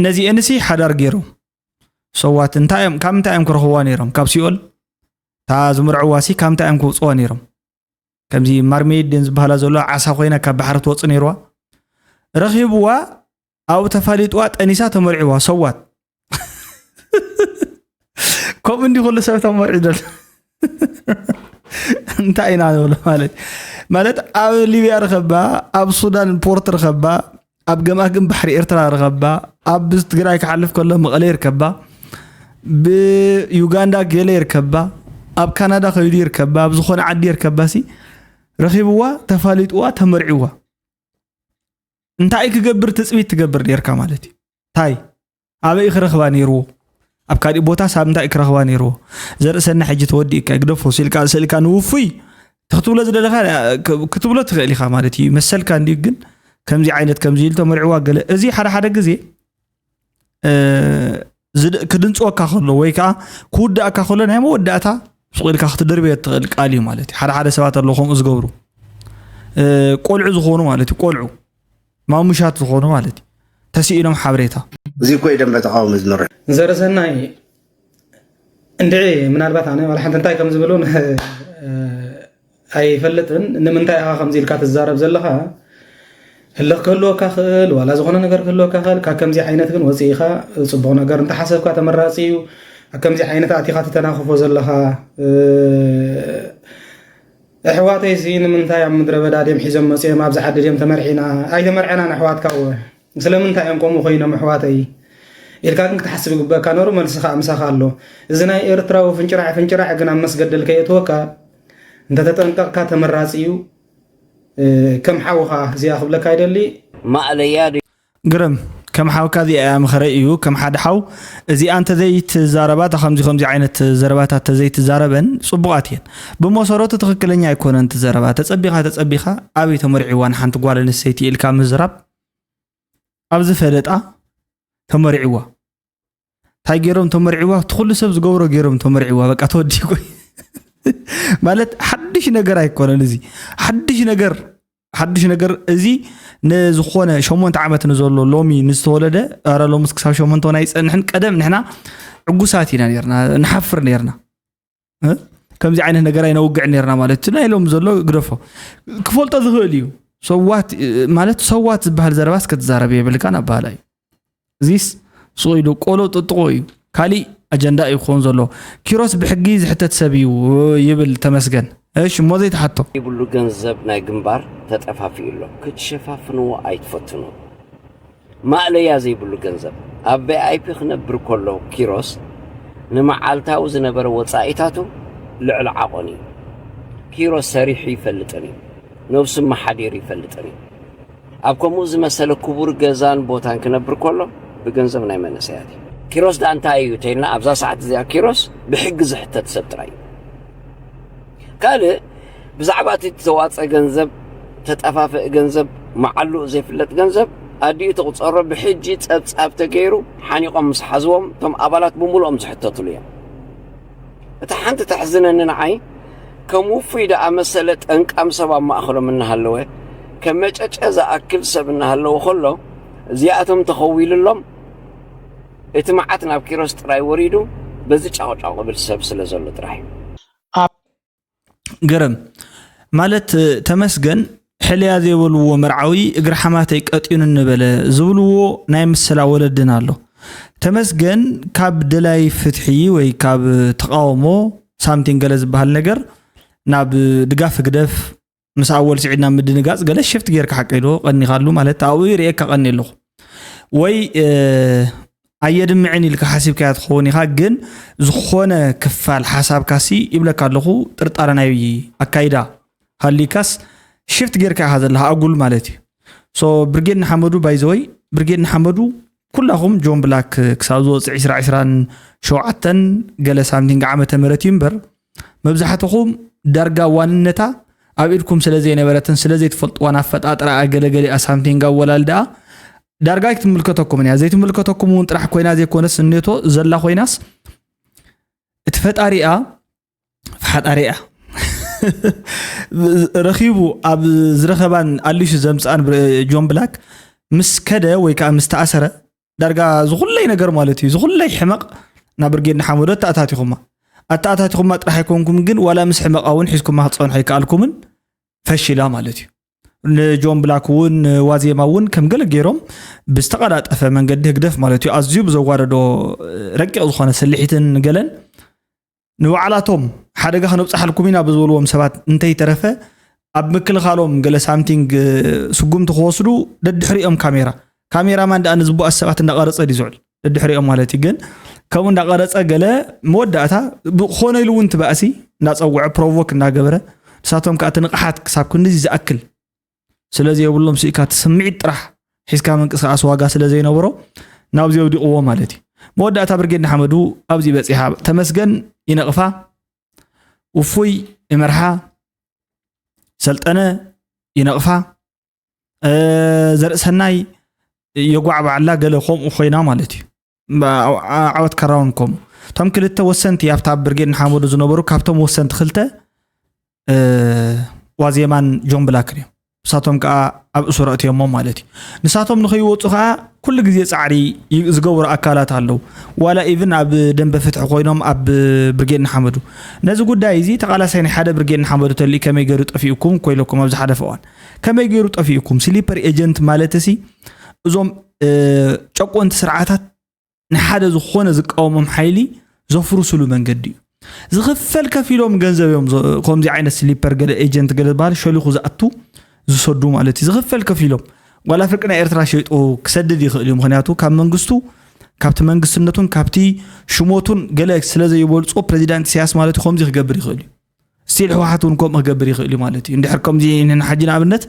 ነዚአንሲ ሓዳር ገይሮም ሰዋት እንታይ እዮም ካብ ምንታይ እዮም ክረኽብዋ ነይሮም ካብ ሲኦል እታ ዝምርዕዋ ሲ ካብ ምንታይ እዮም ክውፅዋ ነይሮም ከምዚ ማርሜድ ድን ዝበሃላ ዘሎ ዓሳ ኮይና ካብ ባሕሪ ትወፅእ ነይርዋ ረኺብዋ ኣብኡ ተፋሊጥዋ ጠኒሳ ተመርዕዋ ሰዋት ከምኡ እንዲ ኩሉ ሰብ ተመርዒ ዘሎ እንታይ ኢና ንብሎ ማለት ማለት ኣብ ሊብያ ርከባ ኣብ ሱዳን ፖርት ርከባ ኣብ ገማግም ባሕሪ ኤርትራ ርከባ ኣብ ትግራይ ክሓልፍ ከሎ መቐለ ይርከባ ብዩጋንዳ ገለ ይርከባ ኣብ ካናዳ ከይዱ ይርከባ ኣብ ዝኾነ ዓዲ ይርከባ ሲ ረኺብዋ ተፋሊጥዋ ተመርዕዋ እንታይ ክገብር ትፅቢት ትገብር ኔርካ ማለት እዩ እንታይ ኣበይ ክረኽባ ነይርዎ ኣብ ካሊእ ቦታስ ኣብ እንታይ ክረኽባ ነይርዎ ዘርእሰና ሕጂ ተወዲእካ ግደፎ ስእልካ ስእልካ ንውፉይ ክትብሎ ዝደለኻ ክትብሎ ትኽእል ኢኻ ማለት እዩ መሰልካ እንዲዩ ግን ከምዚ ዓይነት ከምዚ ኢሉ ተመርዕዋ ገለ እዚ ሓደ ሓደ ግዜ ክድንፅወካ ከሎ ወይ ከዓ ክውዳእካ ከሎ ናይ መወዳእታ ስቕ ኢልካ ክትድርብዮ ትኽእል ቃል እዩ ማለት እዩ ሓደ ሓደ ሰባት ኣለዉ ከምኡ ዝገብሩ ቆልዑ ዝኾኑ ማለት እዩ ቆልዑ ማሙሻት ዝኾኑ ማለት እዩ ተስኢኖም ሓበሬታ እዚ እኮ እዩ ደንበ ተቃውሞ ዝመርሕ ዘርሰናይ እንድዒ ምናልባት ኣነ ዋላ ሓንቲ እንታይ ከም ዝብሉን ኣይፈልጥን ንምንታይ ኢኻ ከምዚ ኢልካ ትዛረብ ዘለኻ ህልኽ ክህልወካ ክእል ዋላ ዝኾነ ነገር ክህልወካ ክእል ካብ ከምዚ ዓይነት ግን ወፂኢኻ ፅቡቕ ነገር እንተሓሰብካ ተመራፂ እዩ። ኣብ ከምዚ ዓይነት ኣቲኻ ትተናኽፎ ዘለኻ ኣሕዋተይ ሲ ንምንታይ ኣብ ምድረ በዳ ድም ሒዞም መፅኦም ኣብዚ ዓዲ ድም ተመርዒና ኣይተመርዐናን ኣሕዋትካ እወ ስለምንታይ እዮም ከምኡ ኮይኖም ኣሕዋተይ ኢልካ ግን ክትሓስብ ይግበእካ ነሩ መልስኻ ምሳኻ ኣሎ። እዚ ናይ ኤርትራዊ ፍንጭራዕ ፍንጭራዕ ግን ኣብ መስገደል ከየእትወካ እንተተጠንቀቕካ ተመራፂ እዩ። ከም ሓውኻ እዚኣ ክብለካ ይደሊ። ማእለያ ግርም ከም ሓውካ እዚኣ እያ ምኸረ እዩ ከም ሓደ ሓው እዚኣ እንተዘይትዛረባ እታ ከምዚ ከምዚ ዓይነት ዘረባታት ተዘይትዛረበን ፅቡቃት እየን። ብመሰረቱ ትኽክለኛ ኣይኮነን እቲ ዘረባ። ተፀቢኻ ተፀቢኻ ኣበይ ተመርዒዋ ንሓንቲ ጓል ኣንስተይቲ ኢልካ ምዝራብ ኣብዚ ፈለጣ ተመርዒዋ እንታይ ገይሮም ተመርዒዋ እቲ ኩሉ ሰብ ዝገብሮ ገይሮም ተመርዒዋ በቃ ተወዲኡ ማለት ሓድሽ ነገር ኣይኮነን እዚ ሓድሽ ነገር ሓድሽ ነገር እዚ ንዝኾነ ሸሞንተ ዓመት ንዘሎ ሎሚ ንዝተወለደ ረ ሎምስ ክሳብ ሸሞንተ ና ይፀንሕን ቀደም ንሕና ዕጉሳት ኢና ነርና ንሓፍር ነርና ከምዚ ዓይነት ነገር ኣይነውግዕ ነርና ማለት እቲ ናይ ሎም ዘሎ ግደፎ ክፈልጦ ዝኽእል እዩ ሰዋት ማለት ሰዋት ዝበሃል ዘረባስ ክትዛረብ የብልካን ኣባሃላ እዩ እዚስ ስቕ ኢሉ ቆሎ ጥጥቖ እዩ። ካሊእ ኣጀንዳ እዩ ክኸውን ዘሎ። ኪሮስ ብሕጊ ዝሕተት ሰብ እዩ ይብል ተመስገን። እሽ እሞ ዘይትሓቶ። ዘይብሉ ገንዘብ ናይ ግንባር ተጠፋፊኡ ኣሎ። ክትሸፋፍንዎ ኣይትፈትኑ። ማእለያ ዘይብሉ ገንዘብ። ኣብ ቪኣይፒ ክነብር ከሎ ኪሮስ ንመዓልታዊ ዝነበረ ወጻኢታቱ ልዕሊ ዓቐኑ እዩ። ኪሮስ ሰሪሑ ይፈልጥን እዩ። ነብሱ መሓዲሩ ይፈልጥን እዩ። ኣብ ከምኡ ዝመሰለ ክቡር ገዛን ቦታን ክነብር ከሎ ብገንዘብ ናይ መንእሰያት እዩ። ኪሮስ ደኣ እንታይ እዩ ተይልና ኣብዛ ሰዓት እዚኣ ኪሮስ ብሕጊ ዝሕተት ሰብ ጥራይ እዩ። ካልእ ብዛዕባ እቲ ዝተዋፀ ገንዘብ ተጠፋፍእ ገንዘብ መዓልኡ ዘይፍለጥ ገንዘብ ኣዲኡ ተቑፀሮ ብሕጂ ፀብፃብ ተገይሩ ሓኒቖም ምስ ሓዝዎም እቶም ኣባላት ብምሉኦም ዝሕተትሉ እዮም። እታ ሓንቲ ተሕዝነኒ ንዓይ ከም ውፉይ ደኣ መሰለ ጠንቃም ሰብ ኣብ ማእኸሎም እናሃለወ ከም መጨጨ ዝኣክል ሰብ እናሃለወ ከሎ እዚኣቶም ተኸዊልሎም እቲ መዓት ናብ ኪሮስ ጥራይ ወሪዱ በዚ ጫቑጫቑ ብል ሰብ ስለ ዘሎ ጥራይ እዩ። ግርም ማለት ተመስገን ሕልያ ዘይበልዎ መርዓዊ እግሪ ሓማተይ ቀጢኑ እንበለ ዝብልዎ ናይ ምስላ ወለድና ኣሎ። ተመስገን ካብ ደላይ ፍትሒ ወይ ካብ ተቃውሞ ሳምቲን ገለ ዝበሃል ነገር ናብ ድጋፍ ህግደፍ ምስ ኣወል ስዒድና ምድንጋፅ ገለ ሽፍት ጌርካ ሓቀይዶ ቀኒኻሉ ማለት ኣብኡ ይርእየካ ቀኒ ኣለኹ ወይ ኣየድምዕን ኢልካ ሓሲብካያ ትኸውን ኢኻ ግን ዝኾነ ክፋል ሓሳብካሲ ይብለካ ኣለኹ ጥርጣረ ናይ ኣካይዳ ሃሊካስ ሽፍት ጌርካ ኢኻ ዘለኻ ኣጉል ማለት እዩ so ብርጌድ ንሓመዱ ባይዘወይ ብርጌድ ንሓመዱ ኩላኹም ጆን ብላክ ክሳብ ዝወፅእ ዕስራ ዕስራን ሸውዓተን ገለ ሳምቲንግ ዓመተ ምህረት እዩ እምበር መብዛሕትኹም ዳርጋ ዋንነታ ኣብ ኢድኩም ስለ ዘይነበረትን ስለ ዘይትፈልጥዋን ኣፈጣጥራኣ ገለገሊኣ ሳምቲንግ ኣወላልዳኣ ዳርጋ ኣይትምልከተኩምን እያ ዘይትምልከተኩም እውን ጥራሕ ኮይና ዘይኮነስ እኔቶ ዘላ ኮይናስ እቲ ፈጣሪኣ ፈሓጣሪኣ ረኺቡ ኣብ ዝረኸባን ኣሊሹ ዘምፅኣን ጆን ብላክ ምስ ከደ ወይ ከዓ ምስ ተኣሰረ ዳርጋ ዝኹለይ ነገር ማለት እዩ ዝኹለይ ሕመቕ ናብ ብርጌድ ንሓመዶ ኣተኣታቲኹማ ኣተኣታቲኹማ ጥራሕ ኣይኮንኩም ግን ዋላ ምስ ሕመቓ እውን ሒዝኩማ ክትፀንሑ ኣይከኣልኩምን ፈሺላ ማለት እዩ ንጆን ብላክ እውን ዋዜማ እውን ከም ገለ ገይሮም ብዝተቐላጠፈ መንገዲ ህግደፍ ማለት እዩ ኣዝዩ ብዘዋረዶ ረቂቕ ዝኾነ ስልሒትን ገለን ንባዕላቶም ሓደጋ ከነብፅሓልኩም ኢና ብዝበልዎም ሰባት እንተይተረፈ ኣብ ምክልኻሎም ገለ ሳምቲንግ ስጉምቲ ክወስዱ ደድሕሪኦም ካሜራ ካሜራ ማን ደኣ ንዝቡኣት ሰባት እንዳቀረፀ ድዩ ዝውዕል ደድሕሪኦም ማለት እዩ ግን ከምኡ እንዳቀረፀ ገለ መወዳእታ ብኮነ ኢሉ እውን ትባእሲ እንዳፀውዐ ፕሮቮክ እንዳገበረ ንሳቶም ከዓ እቲ ንቕሓት ክሳብ ክንድዚ ዝኣክል ስለዚ የብሎም ስኢካ እቲ ስምዒት ጥራሕ ሒዝካ ምንቅስቃስ ዋጋ ስለ ዘይነበሮ ናብዚ ኣውዲቕዎ ማለት እዩ መወዳእታ ብርጌድ ንሓመዱ ኣብዚ በፂሓ ተመስገን ይነቕፋ ውፉይ ይመርሓ ሰልጠነ ይነቕፋ ዘርእሰናይ የጓዕባዓላ ገለ ከምኡ ኮይና ማለት እዩ ዓወት ከራውን ከምኡ እቶም ክልተ ወሰንቲ ኣብታ ብርጌድ ንሓመዱ ዝነበሩ ካብቶም ወሰንቲ ክልተ ዋዜማን ጆን ብላክን እዮም ንሳቶም ከዓ ኣብ እሱር ኣእትዮሞም ማለት እዩ። ንሳቶም ንኸይወፁ ከዓ ኩሉ ግዜ ፃዕሪ ይ- ዝገብሩ ኣካላት ኣለዉ። ዋላ ኢቭን ኣብ ደንበ ፍትሒ ኮይኖም ኣብ ብርጌድ ንሓመዱ ነዚ ጉዳይ እዚ ተቓላሳይ ናይ ሓደ ብርጌድ ንሓመዱ ተልዩ ከመይ ገይሩ ጠፊኡኩም ኮይለኩም ኣብዚ ሓደፈ እዋን ከመይ ገይሩ ጠፊኡኩም? ስሊፐር ኤጀንት ማለት ሲ እዞም እ፣ ጨቆንቲ ስርዓታት ንሓደ ዝኾነ ዝቃወሞም ሓይሊ ዘፍርሱሉ መንገዲ እዩ። ዝኽፈል ከፊሎም ገንዘብ እዮም ዞ- ከምዚ ዓይነት ስሊፐር ገለ ኤጀንት ገለ ዝበሃል ሸሊኹ ዝኣቱ ዝሰዱ ማለት እዩ። ዝኽፈል ከፊሎም ዋላ ፍርቂ ናይ ኤርትራ ሸይጡ ክሰድድ ይኽእል እዩ። ምክንያቱ ካብ መንግስቱ ካብቲ መንግስትነቱን ካብቲ ሽሞቱን ገለ ስለ ዘይበልፆ ፕሬዚዳንት ኢሳያስ ማለት እዩ ከምዚ ክገብር ይኽእል እዩ። ስቲል ህወሓት እውን ከምኡ ክገብር ይኽእል እዩ ማለት እዩ። እንድሕር ከምዚ ንሕና ሓጂ ንኣብነት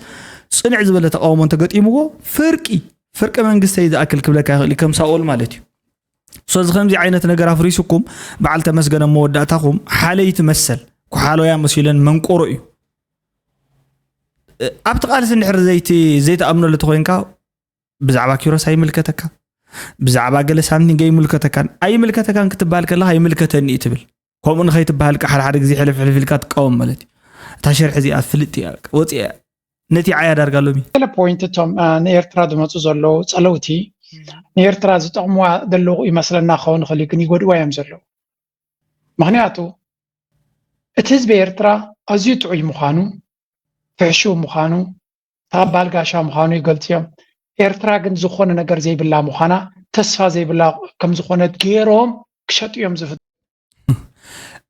ፅንዕ ዝበለ ተቃውሞ እንተገጢምዎ ፍርቂ ፍርቂ መንግስተይ ዝኣክል ክብለካ ይኽእል እዩ ከም ሳኦል ማለት እዩ። ሶዚ ከምዚ ዓይነት ነገር ኣፍሪሱኩም በዓል ተመስገን ኣብ መወዳእታኹም ሓለይቲ መሰል ኩሓሎያ መሲለን መንቆሮ እዩ። እ፣ ኣብቲ ቃልሲ እንድሕር ዘይቲ ዘይትኣምነሉ ተኮይንካ ብዛዕባ ኪሮስ ኣይምልከተካ ብዛዕባ ገለ ሳምቲንግ ኣይምልከተካን ኣይምልከተካን ክትበሃል ከለካ ይምልከተኒ እዩ ትብል። ከምኡ ንኸይትበሃል ከዓ ሓደ ሓደ ግዜ ሕልፍ ሕልፍ ኢልካ ትቃወም ማለት እዩ። እታ ሸርሒ እዚኣ ፍልጥቲ እያ በቃ፣ ወፂኣ እያ። ነቲ ዓያ ዳርጋ ሎሚ ገለ ፖይንት እቶም አ፣ ንኤርትራ ዝመፁ ዘለዉ ፀለውቲ ንኤርትራ ዝጠቕምዋ ዘለዉ ይመስለና ክኸውን ይኽእል እዩ፣ ግን ይጎድእዋ እዮም ዘለዉ። ምክንያቱ እቲ ህዝቢ ኤርትራ ኣዝዩ ጥዑይ ምዃኑ፣ ፍሕሹው ምዃኑ፣ ተቐባል ጋሻ ምዃኑ ይገልፁ እዮም። ኤርትራ ግን ዝኾነ ነገር ዘይብላ ምዃና፣ ተስፋ ዘይብላ ከም ዝኾነት ገይሮም ክሸጡ እዮም ዝፍትኑ።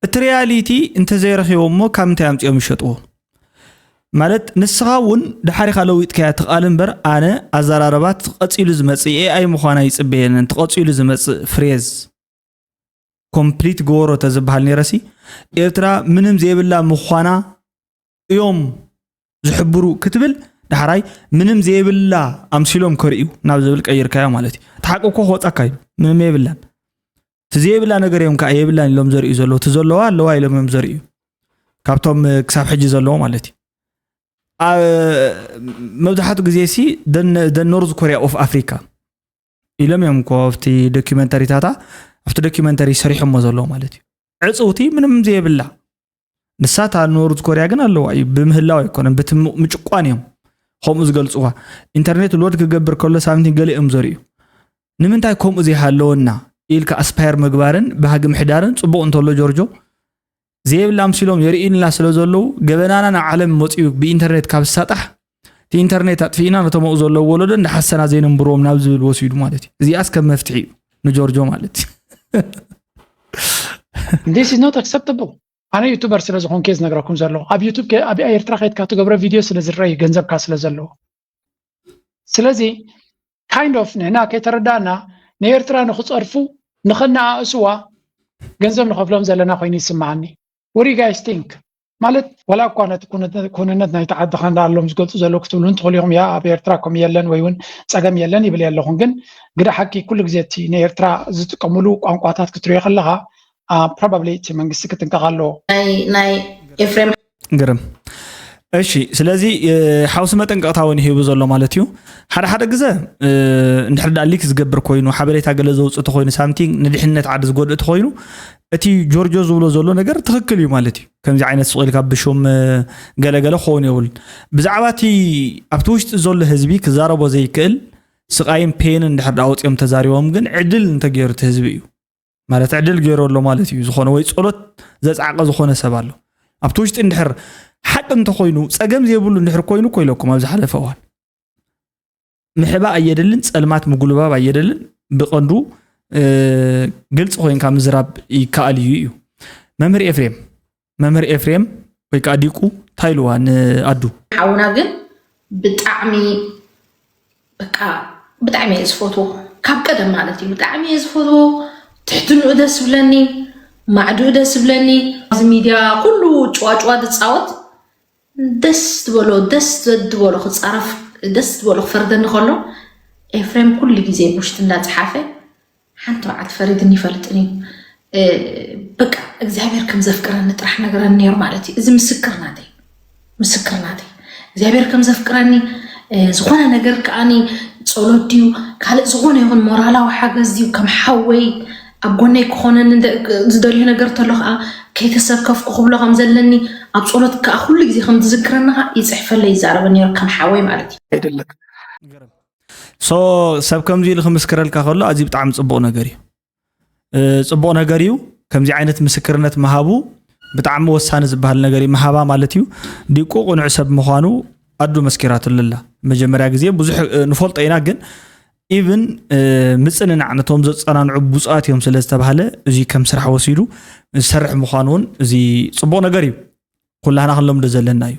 እቲ ሪያሊቲ እንተዘይረኺቦሞ ካብ ምንታይ ኣምፂኦም ይሸጥዎ? ማለት ንስኻ እውን ድሓር ኢኻ ለዊጥካያ ትኽኣል እምበር ኣነ ኣዘራረባት ቀፂሉ ዝመፅእ ኤኣይ ምዃና ይፅበየንን እቲ ቀፂሉ ዝመፅእ ፍሬዝ ኮምፕሊት ግበሮ ተዝበሃል ነይረሲ ኤርትራ ምንም ዘይብላ ምዃና እዮም ዝሕብሩ ክትብል ዳሕራይ ምንም ዘይብላ ኣምሲሎም ከርእዩ ናብ ዝብል ቀይርካዮ ማለት እዩ። እቲ ሓቂ እኮ ክወፃካ እዩ። ምንም የብላን። እቲ ዘይብላ ነገር እዮም ከዓ የብላን ኢሎም ዘርእዩ ዘለዉ። እቲ ዘለዋ ኣለዋ ኢሎም እዮም ዘርእዩ። ካብቶም ክሳብ ሕጂ ዘለዉ ማለት እዩ። ኣብ መብዛሕትኡ ግዜ ሲ the North Korea of Africa ኢሎም እዮም እኮ ኣብቲ ዶኪመንተሪታታ ኣብቲ ዶኪመንተሪ ሰሪሖሞ ዘለዉ ማለት እዩ። ዕፅውቲ ምንም ዘይብላ ንሳ እታ ኖርዝ ኮርያ ግን ኣለዋ እዩ ብምህላው ኣይኮነን በቲ ምጭቋን እዮም ከምኡ ዝገልፅዋ። ኢንተርኔት ሎድ ክገብር ከሎ ሳምቲንግ ገለ እዮም ዘርእዩ። ንምንታይ ከምኡ ዘይሃለወና ኢልካ ኣስፓየር ምግባርን ባህጊ ምሕዳርን ፅቡቕ እንተሎ ጆርጆ ዘየብላ ኣምሲሎም የርእዩልና ስለ ዘለዉ ገበናና ናብ ዓለም መፂኡ ብኢንተርኔት ካብ ዝሳጣሕ እቲ ኢንተርኔት ኣጥፊእና ነቶም ኣብኡ ዘለዉ ወለዶ እንዳሓሰና ዘይነንብርዎም ናብ ዝብል ወሲዱ ማለት እዩ። እዚኣስ ከም መፍትሒ እዩ ንጆርጆ ማለት እዩ። This is not acceptable. ኣነ ዩቱበር ስለ ዝኾንኩ እየ ዝነግረኩም ዘለኹ። ኣብ ዩቱብ ከ- ኣብ ኤርትራ ከይድካ ትገብሮ ቪድዮ ስለ ዝረአ እዩ ገንዘብካ ስለ ዘለዎ። ስለዚ kind of ንሕና ከይተረዳእና ንኤርትራ ንክፀርፉ ንኸነኣእስዋ ገንዘብ ንኸፍሎም ዘለና ኮይኑ ይስምዓኒ። What do you guys think? ማለት ዋላ እኳ ነቲ ኩነ- ኩንነት ናይቲ ዓድኻ እንዳኣሎም ዝገልፁ ዘለዉ ክትብሉ እንትኽእሉ ኢኹም። ያ ኣብ ኤርትራ ከምኡ የለን ወይ እውን ፀገም የለን ይብል የለኹን። ግን ግደ ሓቂ ኩሉ ግዜ እቲ ንኤርትራ ዝጥቀምሉ ቋንቋታት ክትሪኦ ከለኻ probably እቲ መንግስቲ ክጥንቀቕ ኣለዎ። ናይ ናይ ኤፍሬም ግርም እሺ ስለዚ ሓውሲ መጠንቀቕታ እውን ይህቡ ዘሎ ማለት እዩ። ሓደ ሓደ ግዘ እንድሕር ዳ ሊክ ዝገብር ኮይኑ ሓበሬታ ገለ ዘውፅእ ተኮይኑ ሳምቲንግ ንድሕነት ዓዲ ዝጎድእ ተኮይኑ እቲ ጆርጆ ዝብሎ ዘሎ ነገር ትክክል እዩ ማለት እዩ። ከምዚ ዓይነት ስቕ ኢልካ ብሹም ገለገለ ክኸውን የብሉን። ብዛዕባ እቲ ኣብቲ ውሽጢ ዘሎ ህዝቢ ክዛረቦ ዘይክእል ስቃይን ፔንን እንድሕር ዳ ኣውፅኦም ተዛሪቦም ግን ዕድል እንተገይሩ እቲ ህዝቢ እዩ ማለት ዕድል ገይሩ ኣሎ ማለት እዩ። ዝኾነ ወይ ጸሎት ዘጻዕቀ ዝኾነ ሰብ ኣሎ ኣብቲ ውሽጢ እንድሕር ሓቂ እንተኮይኑ ጸገም ዘይብሉ እንድሕር ኮይኑ እኮ ኢለኩም ኣብ ዝሓለፈ እዋን ምሕባእ ኣየድልን፣ ጸልማት ምጉልባብ ኣየድልን። ብቐንዱ ግልፂ ኮይንካ ምዝራብ ይከኣል እዩ እዩ መምህር ኤፍሬም መምህር ኤፍሬም ወይ ከዓ ዲቁ እንታይ ኢልዋ ንኣዱ ሓውና ግን ብጣዕሚ በቃ ብጣዕሚ እየ ዝፈትዎ ካብ ቀደም ማለት እዩ ብጣዕሚ እየ ዝፈትዎ ትሕትንኡ ደስ ብለኒ ማዕድኡ ደስ ብለኒ ኣብዚ ሚድያ ኩሉ ጭዋጭዋ ዝፃወት ደስ ዝበሎ ደስ ዝበሎ ክፃረፍ ደስ ዝበሎ ክፈርደኒ ከሎ ኤፍሬም ኩሉ ግዜ ብውሽጢ እንዳፀሓፈ ሓንቲ በዓልቲ ፈሪድኒ ይፈልጥን እዩ በቃ እግዚኣብሔር ከም ዘፍቅረኒ ጥራሕ ነገረኒ ነይሩ ማለት እዩ እዚ ምስክር ናተይ ምስክር ናተይ እግዚኣብሔር ከም ዘፍቅረኒ ዝኾነ ነገር ከዓኒ ፀሎት ድዩ ካልእ ዝኾነ ይኹን ሞራላዊ ሓገዝ ድዩ ከም ሓወይ ኣብ ጎነይ ክኾነኒ እንደ- ዝደልዮ ነገር ተሎ ከዓ ከይተሰከፍኩ ክብሎ ከም ዘለኒ፣ ኣብ ጸሎት ከዓ ኩሉ ግዜ ከም ዝዝክረኒ ከዓ ይፅሕፈለይ፣ ይዛረበ ነይሩ ከም ሓወይ ማለት እዩ። ኣይደለክ ሶ ሰብ ከምዚ ኢሉ ክምስክረልካ ከሎ ኣዝዩ ብጣዕሚ ፅቡቕ ነገር እዩ። እ፣ ፅቡቕ ነገር እዩ። ከምዚ ዓይነት ምስክርነት ምሃቡ ብጣዕሚ ወሳኒ ዝበሃል ነገር እዩ። ምሃባ ማለት እዩ። ዲቁ ቅኑዕ ሰብ ምዃኑ ኣዱ መስኪራትሉ ኣላ። መጀመርያ ግዜ ብዙሕ እ፣ ንፈልጦ ኢና፣ ግን ኢቭን ምፅንናዕ ነቶም ዘፀናንዑ ብፁዓት እዮም ስለ ዝተባሃለ እዚ ከም ስራሕ ወሲዱ ዝሰርሕ ምዃኑ እውን እዚ ፅቡቕ ነገር እዩ። ኩላህና ክንለምዶ ዘለና እዩ።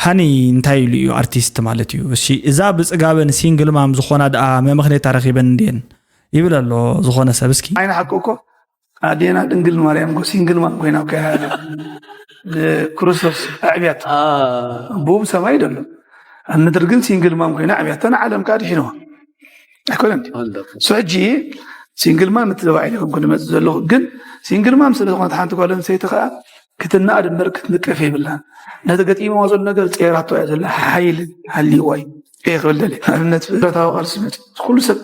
ሃኒ እንታይ ኢሉ እዩ ኣርቲስት ማለት እዩ? እሺ፣ እዛ ብፅጋበን ሲንግል ማም ዝኾና ደኣ መምኽኔታ ረኺበን እንድየን ይብል ኣሎ ዝኾነ ሰብ። እስኪ ዓይኒ ሓቂ እኮ ኣዴና ድንግል ማርያም እኮ ሲንግል ማም ኮይና እኮ እያ ንክርስቶስ ኣዕብያቶ። ብኡ ብሰማይ ደሎ ኣብ ምድሪ ግን ሲንግል ማም ኮይና ኣዕብያቶ፣ ንዓለም ከዓ ድሒንዋ ኣይኮነን። ሶ ሕጂ ሲንግል ማም ምትብባዕ ኢለ ከም ክመፅእ ዘለኹ፣ ግን ሲንግል ማም ስለ ዝኾነት ሓንቲ ጓል ኣንስተይቲ ከዓ ክትናኣድ እምበር ክትንቀፍ የብላን። ነቲ ገጢምዋ ዘሎ ነገር ፀይራቶ እያ ዘላ፣ ሓይሊ ሃልይዋ እዩ እየ ክብል ደልየ። ንኣብነት ብረታዊ ቃልሲ መፅእ ኩሉ ሰብ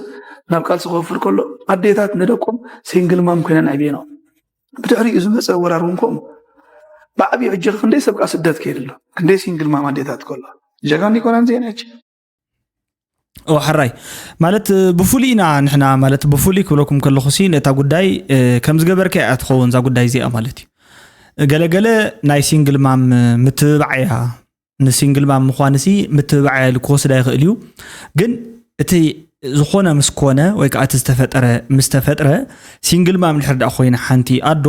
ናብ ቃልሲ ክወፍር ከሎ ኣዴታት ንደቆም ሲንግል ማም ኮይነን ኣዕብየንኦም። ብድሕሪኡ ዝመፀ ወራር እውን ከምኡ። ብዓብዩ ሕጂ ክንደይ ሰብ ከዓ ስደት ከይዱ ኣሎ፣ ክንደይ ሲንግል ማም ኣዴታት ከሎ ጀጋኑ ይኮናን ዜና ሕጂ ኦ ሕራይ ማለት ብፍሉይ ኢና ንሕና ማለት ብፍሉይ ክብለኩም ከለኹ ሲ ነታ ጉዳይ እ፣ ከም ዝገበርካ እያ ትኸውን እዛ ጉዳይ እዚኣ ማለት እዩ። ገለገለ ናይ ሲንግል ማም ምትብባዕ እያ ንሲንግል ማም ምዃን ሲ ምትብባዕ እያ ኢሉ ክወስዳ ይኽእል እዩ። ግን እቲ ዝኾነ ምስ ኮነ ወይ ከዓ እቲ ዝተፈጠረ ምስ ተፈጥረ ሲንግል ማም ድሕር ደኣ ኮይና ሓንቲ ኣዶ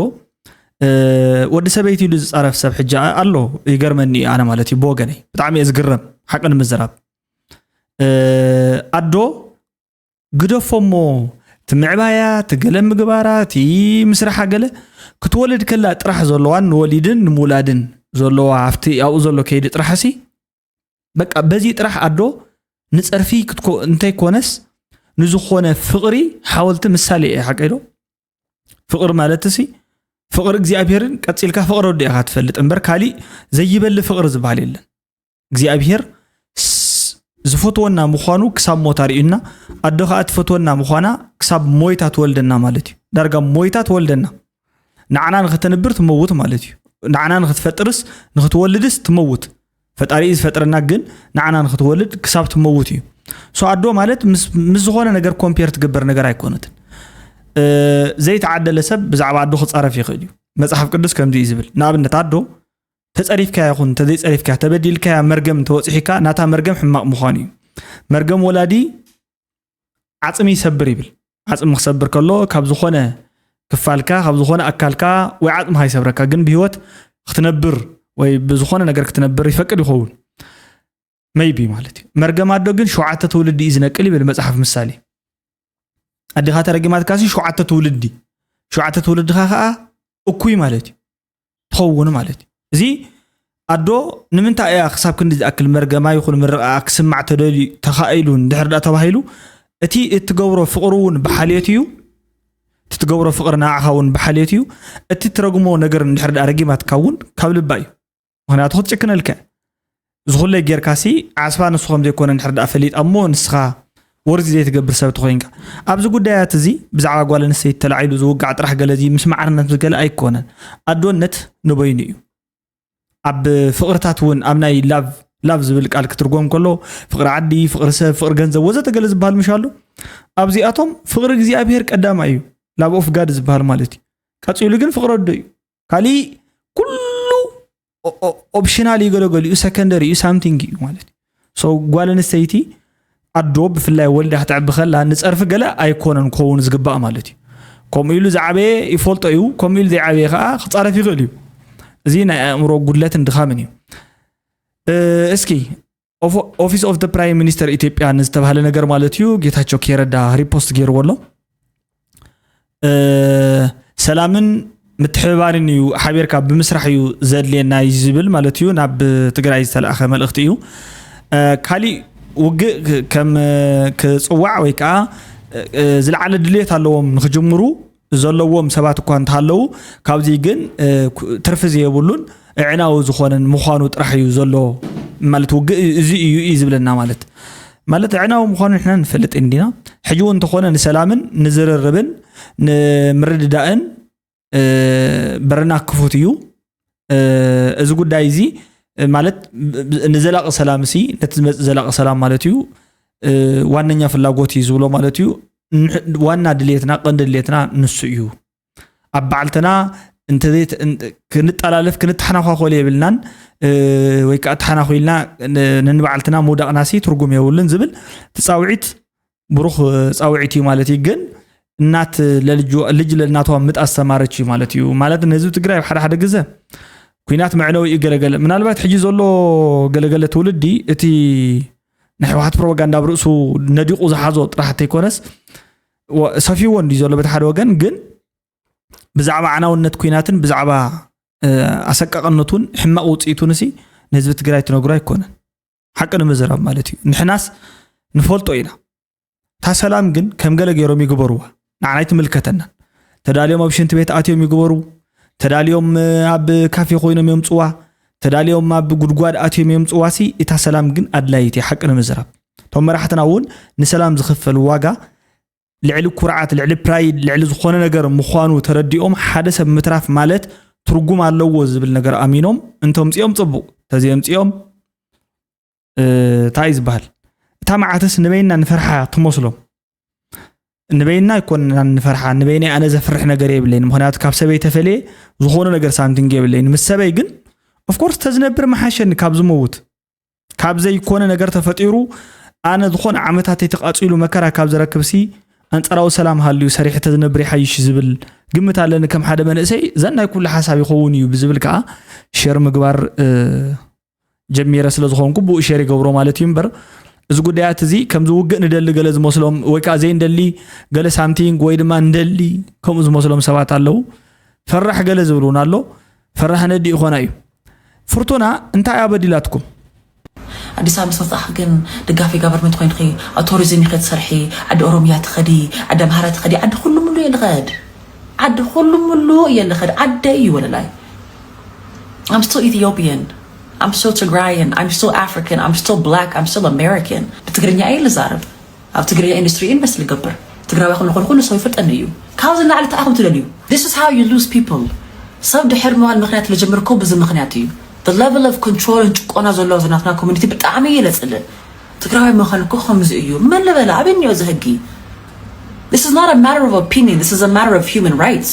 እ፣ ወዲ ሰበይቲ ኢሉ ዝፃረፍ ሰብ ሕጂ ኣሎ ይገርመኒ እዩ ኣነ ማለት እዩ ብወገነይ ብጣዕሚ እየ ዝግረም ሓቂ ንምዝራብ እ፣ ኣዶ ግደፎ እሞ እቲ ምዕባያ እቲ ገለ ምግባራ እቲ ምስራሓ ገለ ክትወልድ ከላ ጥራሕ ዘለዋን ንወሊድን ንምውላድን ዘለዋ ኣብቲ ኣብኡ ዘሎ ከይዲ ጥራሕ ሲ በቃ በዚ ጥራሕ ኣዶ ንፀርፊ ክትኮ- እንተይኮነስ ንዝኾነ ፍቕሪ ሓወልቲ ምሳሌ እየ ሓቀ ዶ ፍቕሪ ማለት ሲ ፍቕሪ እግዚኣብሄርን ቀፂልካ ፍቕሪ ወዲ ኢኻ ትፈልጥ እምበር ካሊእ ዘይበሊ ፍቕሪ ዝበሃል የለን እግዚኣብሔር ስ- ዝፈትወና ምዃኑ ክሳብ ሞት ኣርእዩና ኣዶ ከዓ ትፈትወና ምዃና ክሳብ ሞይታ ትወልደና ማለት እዩ ዳርጋ ሞይታ ትወልደና ንዓና ንክተንብር ትመውት ማለት እዩ ንዓና ንክትፈጥርስ ንክትወልድስ ትመውት ፈጣሪ እዩ ዝፈጥረና ግን ንዓና ንክትወልድ ክሳብ ትመውት እዩ ሶ ኣዶ ማለት ምስ ምስ ዝኾነ ነገር ኮምፔር ትግበር ነገር ኣይኮነትን እ፣ ዘይተዓደለ ሰብ ብዛዕባ ኣዶ ክፃረፍ ይኽእል እዩ መፅሓፍ ቅዱስ ከምዚ እዩ ዝብል ንኣብነት ኣዶ ተፀሪፍካ ይኹን ተዘይፀሪፍካ ተበዲልካ መርገም ተወፂሒካ ናታ መርገም ሕማቕ ምዃኑ እዩ መርገም ወላዲ ዓፅሚ ይሰብር ይብል ዓፅሚ ክሰብር ከሎ ካብ ዝኾነ ክፋልካ ካብ ዝኾነ ኣካልካ ወይ ዓፅምካ ይሰብረካ ግን ብሂወት ክትነብር ወይ ብዝኾነ ነገር ክትነብር ይፈቅድ ይኸውን maybe ማለት እዩ መርገም ኣዶ ግን ሸውዓተ ትውልዲ እዩ ዝነቅል ይብል መፅሓፍ ምሳሌ ኣዴኻ ተረጊማትካ ሲ ሸውዓተ ትውልዲ ሸውዓተ ትውልድኻ ከዓ እኩይ ማለት እዩ ትኸውን ማለት እዩ እዚ ኣዶ ንምንታይ እያ ክሳብ ክንዲ ዝኣክል መርገማ ይኹን ምርቃ ክስማዕ ተደልዩ ተኻኢሉ እንድሕር ዳ ተባሂሉ እቲ እትገብሮ ፍቕሪ እውን ብሓልዮት እዩ እቲ ትገብሮ ፍቕሪ ንዓኻ እውን ብሓልዮት እዩ እቲ ትረግሞ ነገር እንድሕር ዳ ረጊማትካ እውን ካብ ልባ እዩ ምክንያቱ ክትጭክነልካ እዚ ኩለይ ጌርካ ሲ ዓስባ ንሱ ከም ዘይኮነ እንድሕር ዳ ፈሊጣ እሞ ንስኻ ወርዚ ዘይትገብር ሰብ ተኮይንካ ኣብዚ ጉዳያት እዚ ብዛዕባ ጓል ኣንስተይቲ ተላዒሉ ዝውጋዕ ጥራሕ ገለ እዚ ምስ ማዕርነት ዝገለ ኣይኮነን ኣዶነት ንበይኑ እዩ ኣብ ፍቕርታት እውን ኣብ ናይ ላቭ ላቭ ዝብል ቃል ክትርጎም ከሎ ፍቕሪ ዓዲ ፍቕሪ ሰብ ፍቕሪ ገንዘብ ወዘተ ገለ ዝበሃል ምሽ ኣሎ ኣብዚኣቶም ፍቕሪ እግዚኣብሄር ቀዳማ እዩ ላቭ ኦፍ ጋድ ዝበሃል ማለት እዩ ቀፂሉ ግን ፍቕሪ ኣዶ እዩ ካሊእ ኩሉ ኦፕሽናል እዩ ገለገሊኡ ሰከንደሪ እዩ ሳምቲንግ እዩ ማለት እዩ ሶ ጓል ኣንስተይቲ ኣዶ ብፍላይ ወልዳ ክትዕቢ ከላ ንፀርፊ ገለ ኣይኮነን ክኸውን ዝግባእ ማለት እዩ ከምኡ ኢሉ ዝዓበየ ይፈልጦ እዩ ከምኡ ኢሉ ዘይዓበየ ከዓ ክፃረፍ ይኽእል እዩ እዚ ናይ ኣእምሮ ጉድለትን ድኻምን እዩ እ፣ እስኪ ኦፊስ ኦፍ ፕራይም ሚኒስተር ኢትዮጵያ ንዝተባሃለ ነገር ማለት እዩ ጌታቸው ከረዳ ሪፖስት ገይርዎ ኣሎ ሰላምን ምትሕብባርን እዩ ሓቢርካ ብምስራሕ እዩ ዘድልየና እዩ ዝብል ማለት እዩ ናብ ትግራይ ዝተለኣኸ መልእኽቲ እዩ ካሊእ ውግእ ከም ክፅዋዕ ወይ ከዓ ዝለዓለ ድልየት ኣለዎም ንክጅምሩ ዘለዎም ሰባት እኳ እንተሃለዉ ካብዚ ግን ትርፊ ዘየብሉን ዕዕናዊ ዝኾነን ምዃኑ ጥራሕ እዩ ዘሎ ማለት ውግእ እዚ እዩ እዩ ዝብለና ማለት ማለት ዕዕናዊ ምዃኑ ንሕና ንፈልጥ እንዲና ሕጂ እውን እንተኾነ ንሰላምን ንዝርርብን ንምርድዳእን በረና ክፉት እዩ። እዚ ጉዳይ እዚ ማለት ንዘላቂ ሰላም ሲ ነቲ ዝመፅእ ዘላቂ ሰላም ማለት እዩ ዋነኛ ፍላጎት እዩ ዝብሎ ማለት እዩ። ዋና ድሌትና ቀንዲ ድሌትና ንሱ እዩ። ኣብ ባዕልትና ክንጠላለፍ ክንተሓናኳኮል የብልናን። ወይ ከዓ ተሓናኩልና ንንባዕልትና ምውዳቕና ሲ ትርጉም የብሉን ዝብል ትፃውዒት ብሩኽ ፃውዒት እዩ ማለት እዩ። ግን እናት ልጅ ለእናቷ ምጥ ኣስተማረች እዩ ማለት እዩ። ማለት ንህዝቢ ትግራይ ኣብ ሓደ ሓደ ግዘ ኩናት መዕነዊ እዩ ገለገለ። ምናልባት ሕጂ ዘሎ ገለገለ ትውልዲ እቲ ናይ ህወሓት ፕሮፓጋንዳ ኣብ ርእሱ ነዲቑ ዝሓዞ ጥራሕ እንተይኮነስ ሰፊዎ እንዲ ዘሎ በቲ ሓደ ወገን ግን ብዛዕባ ዓናውነት ኩናትን ብዛዕባ ኣሰቃቅነቱን ሕማቅ ውፅኢቱን ሲ ንህዝቢ ትግራይ ትነግሮ ኣይኮነን። ሓቂ ንምዝራብ ማለት እዩ። ንሕናስ ንፈልጦ ኢና። እታ ሰላም ግን ከም ገለ ገይሮም ይግበርዋ፣ ንዓና ኣይትምልከተናን። ተዳልዮም ኣብ ሽንቲ ቤት ኣትዮም ይግበሩ፣ ተዳልዮም ኣብ ካፌ ኮይኖም የምፅዋ፣ ተዳልዮም ኣብ ጉድጓድ ኣትዮም የምፅዋ ሲ እታ ሰላም ግን ኣድላይት እያ። ሓቂ ንምዝራብ እቶም መራሕትና እውን ንሰላም ዝኽፈል ዋጋ ልዕሊ ኩርዓት ልዕሊ ፕራይድ ልዕሊ ዝኾነ ነገር ምዃኑ ተረዲኦም ሓደ ሰብ ምትራፍ ማለት ትርጉም ኣለዎ ዝብል ነገር ኣሚኖም እንተምፅኦም ፅቡቅ ተዘየምፅኦም እንታይ እዩ ዝበሃል? እታ መዓትስ ንበይና ንፈርሓ ትመስሎም። ንበይና ኣይኮንና ንፈርሓ፣ ንበይነይ ኣነ ዘፍርሕ ነገር የብለይን። ምክንያቱ ካብ ሰበይ ተፈልየ ዝኾነ ነገር ሳምቲንግ የብለይን። ምስ ሰበይ ግን ኦፍኮርስ ተዝነብር መሓሸኒ ካብ ዝመውት። ካብ ዘይኮነ ነገር ተፈጢሩ ኣነ ዝኾነ ዓመታት ተቃፂሉ መከራ ካብ ዘረክብ ሲ ኣንፃራዊ ሰላም ሃልዩ ሰሪሐ ተዝነብር ይሓይሽ ዝብል ግምት ኣለኒ። ከም ሓደ መንእሰይ ዘናይ ኩሉ ሓሳብ ይኸውን እዩ ብዝብል ከዓ ሸር ምግባር ጀሚረ ስለ ዝኾንኩ ብኡ ሸር ይገብሮ ማለት እዩ። እምበር እዚ ጉዳያት እዚ ከም ዝውግእ ንደሊ ገለ ዝመስሎም ወይ ከዓ ዘይንደሊ ገለ ሳምቲንግ ወይ ድማ እንደሊ ከምኡ ዝመስሎም ሰባት ኣለዉ። ፈራሕ ገለ ዝብል እውን ኣሎ። ፈራሕ ነዲ ይኾና እዩ። ፍርቱና እንታይ ኣበዲላትኩም? ኣዲስ ኣበባ ምስ መፃእኺ ግን ደጋፊ ጋቨርመንት ኮይንኺ ኣብ ቱሪዝም ኢኺ ትሰርሒ፣ ዓዲ ኦሮምያ ትኸዲ፣ ዓዲ ኣምሃራ ትኸዲ፣ ዓዲ ኩሉ ሙሉ እየ ልኸድ፣ ዓዲ ኩሉ ሙሉ እየ ልኸድ፣ ዓደ እዩ ወለላይ። I'm still Ethiopian. I'm still Tigrayan. I'm still African. I'm still black. I'm still American. ብትግርኛ እየ ልዛረብ። ኣብ ትግርኛ ኢንዱስትሪ ኢንቨስት ልገብር። ትግራዊ ከም ዝኾንኩ ኩሉ ሰው ይፈልጠኒ እዩ። ካብዚ ንላዕሊ እንታይ ኢኹም ትደልዩ? This is how you lose people. ሰብ ድሕር ምባል ምኽንያት ልጅምር እኮ ብዚ ምኽንያት እዩ። The level of control ን ጭቆና ዘሎ ኣብዚ ናትና ኮሚኒቲ ብጣዕሚ እዩ ለፅልእ። ትግራዊ ምዃን እኮ ከምዚ እዩ። መን ልበላ? ኣበይ እኒኦ እዚ ህጊ? This is not a matter of opinion. This is a matter of human rights.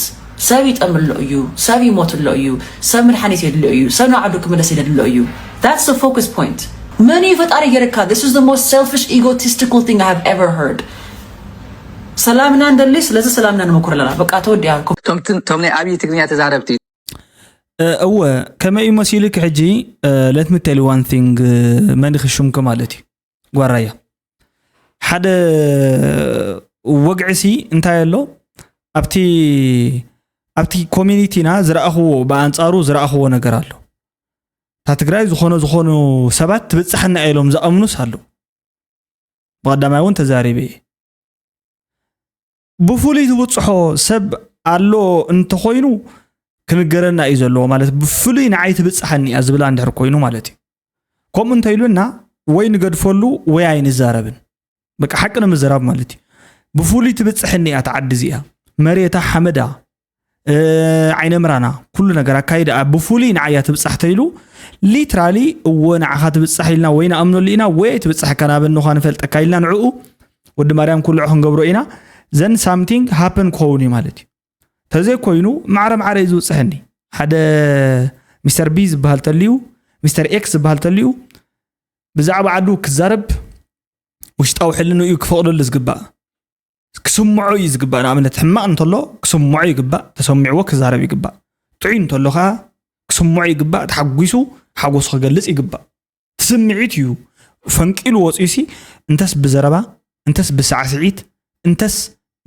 ሰብ ይጠምሎ እዩ፣ ሰብ ይሞትሎ እዩ፣ ሰብ መድሓኒት የድልዮ እዩ፣ ሰብ ናብ ዓዱ ክምለስ የድልዮ እዩ። That's the focus point. መን እዩ ፈጣሪ ገይርካ? This is the most selfish, egotistical thing I have ever heard. ሰላምና እንደሊ፣ ስለዚ ሰላምና ንመኩር ኣለና። በቃ ተወዲኣ። እቶም ናይ ኣብይ ትግርኛ ተዛረብቲ እወ ከመይ እዩ መሲልክ ሕጂ? Let me tell you one thing. መን ኢኺ ሽምኪ ማለት እዩ ጓራያ ሓደ ወግዒ ሲ እንታይ ኣሎ ኣብቲ ኣብቲ ኮሚኒቲና ዝረኣኽዎ ብኣንፃሩ ዝረኣኽዎ ነገር ኣሎ። እታ ትግራይ ዝኾነ ዝኾኑ ሰባት ትብፅሓና ኢሎም ዝኣምኑስ ኣለዉ። ብቐዳማይ እውን ተዛሪበ እየ። ብፍሉይ ትብፅሖ ሰብ ኣሎ እንተኾይኑ ክንገረና እዩ ዘለዎ። ማለት ብፍሉይ ንዓይ ትብፅሓኒ እያ ዝብላ እንድሕር ኮይኑ ማለት እዩ። ከምኡ እንተኢሉና ወይ ንገድፈሉ ወይ ኣይንዛረብን። በቃ ሓቂ ንምዝራብ ማለት እዩ። ብፍሉይ ትብፅሐኒ እያ እታ ዓዲ እዚኣ። መሬታ ሓመዳ፣ ዓይነ ምራና፣ ኩሉ ነገር ኣካይዳ ብፍሉይ ንዓያ ትብፃሕ ተኢሉ ሊትራሊ እወ ንዓኻ ትብፃሕ ኢልና ወይ ንኣምነሉ ኢና ወይ ኣይትብፃሕካን ኣበንኻ ንፈልጠካ ኢልና ንዕኡ ወዲ ማርያም ኩልዑ ክንገብሮ ኢና። Then something happen ክኸውን እዩ ማለት እዩ። ተዘይኮይኑ ማዕረ ማዕረ እዩ ዝውፅሐኒ። ሓደ ሚስተር ቢ ዝበሃል ተልዩ ሚስተር ኤክስ ዝበሃል ተልዩ ብዛዕባ ዓዱ ክዛረብ ውሽጣዊ ሕልንኡ እዩ ክፈቕደሉ ዝግባእ። ክስምዖ እዩ ዝግባእ። ንኣብነት ሕማቕ እንተሎ ክስምዖ ይግባእ፣ ተሰሚዕዎ ክዛረብ ይግባእ። ጥዑይ እንተሎ ከዓ ክስምዖ ይግባእ፣ ተሓጒሱ ሓጎሱ ክገልፅ ይግባእ። እቲ ስምዒት እዩ ፈንቂሉ ወፂኡ ሲ እንተስ ብዘረባ እንተስ ብሳዕስዒት እንተስ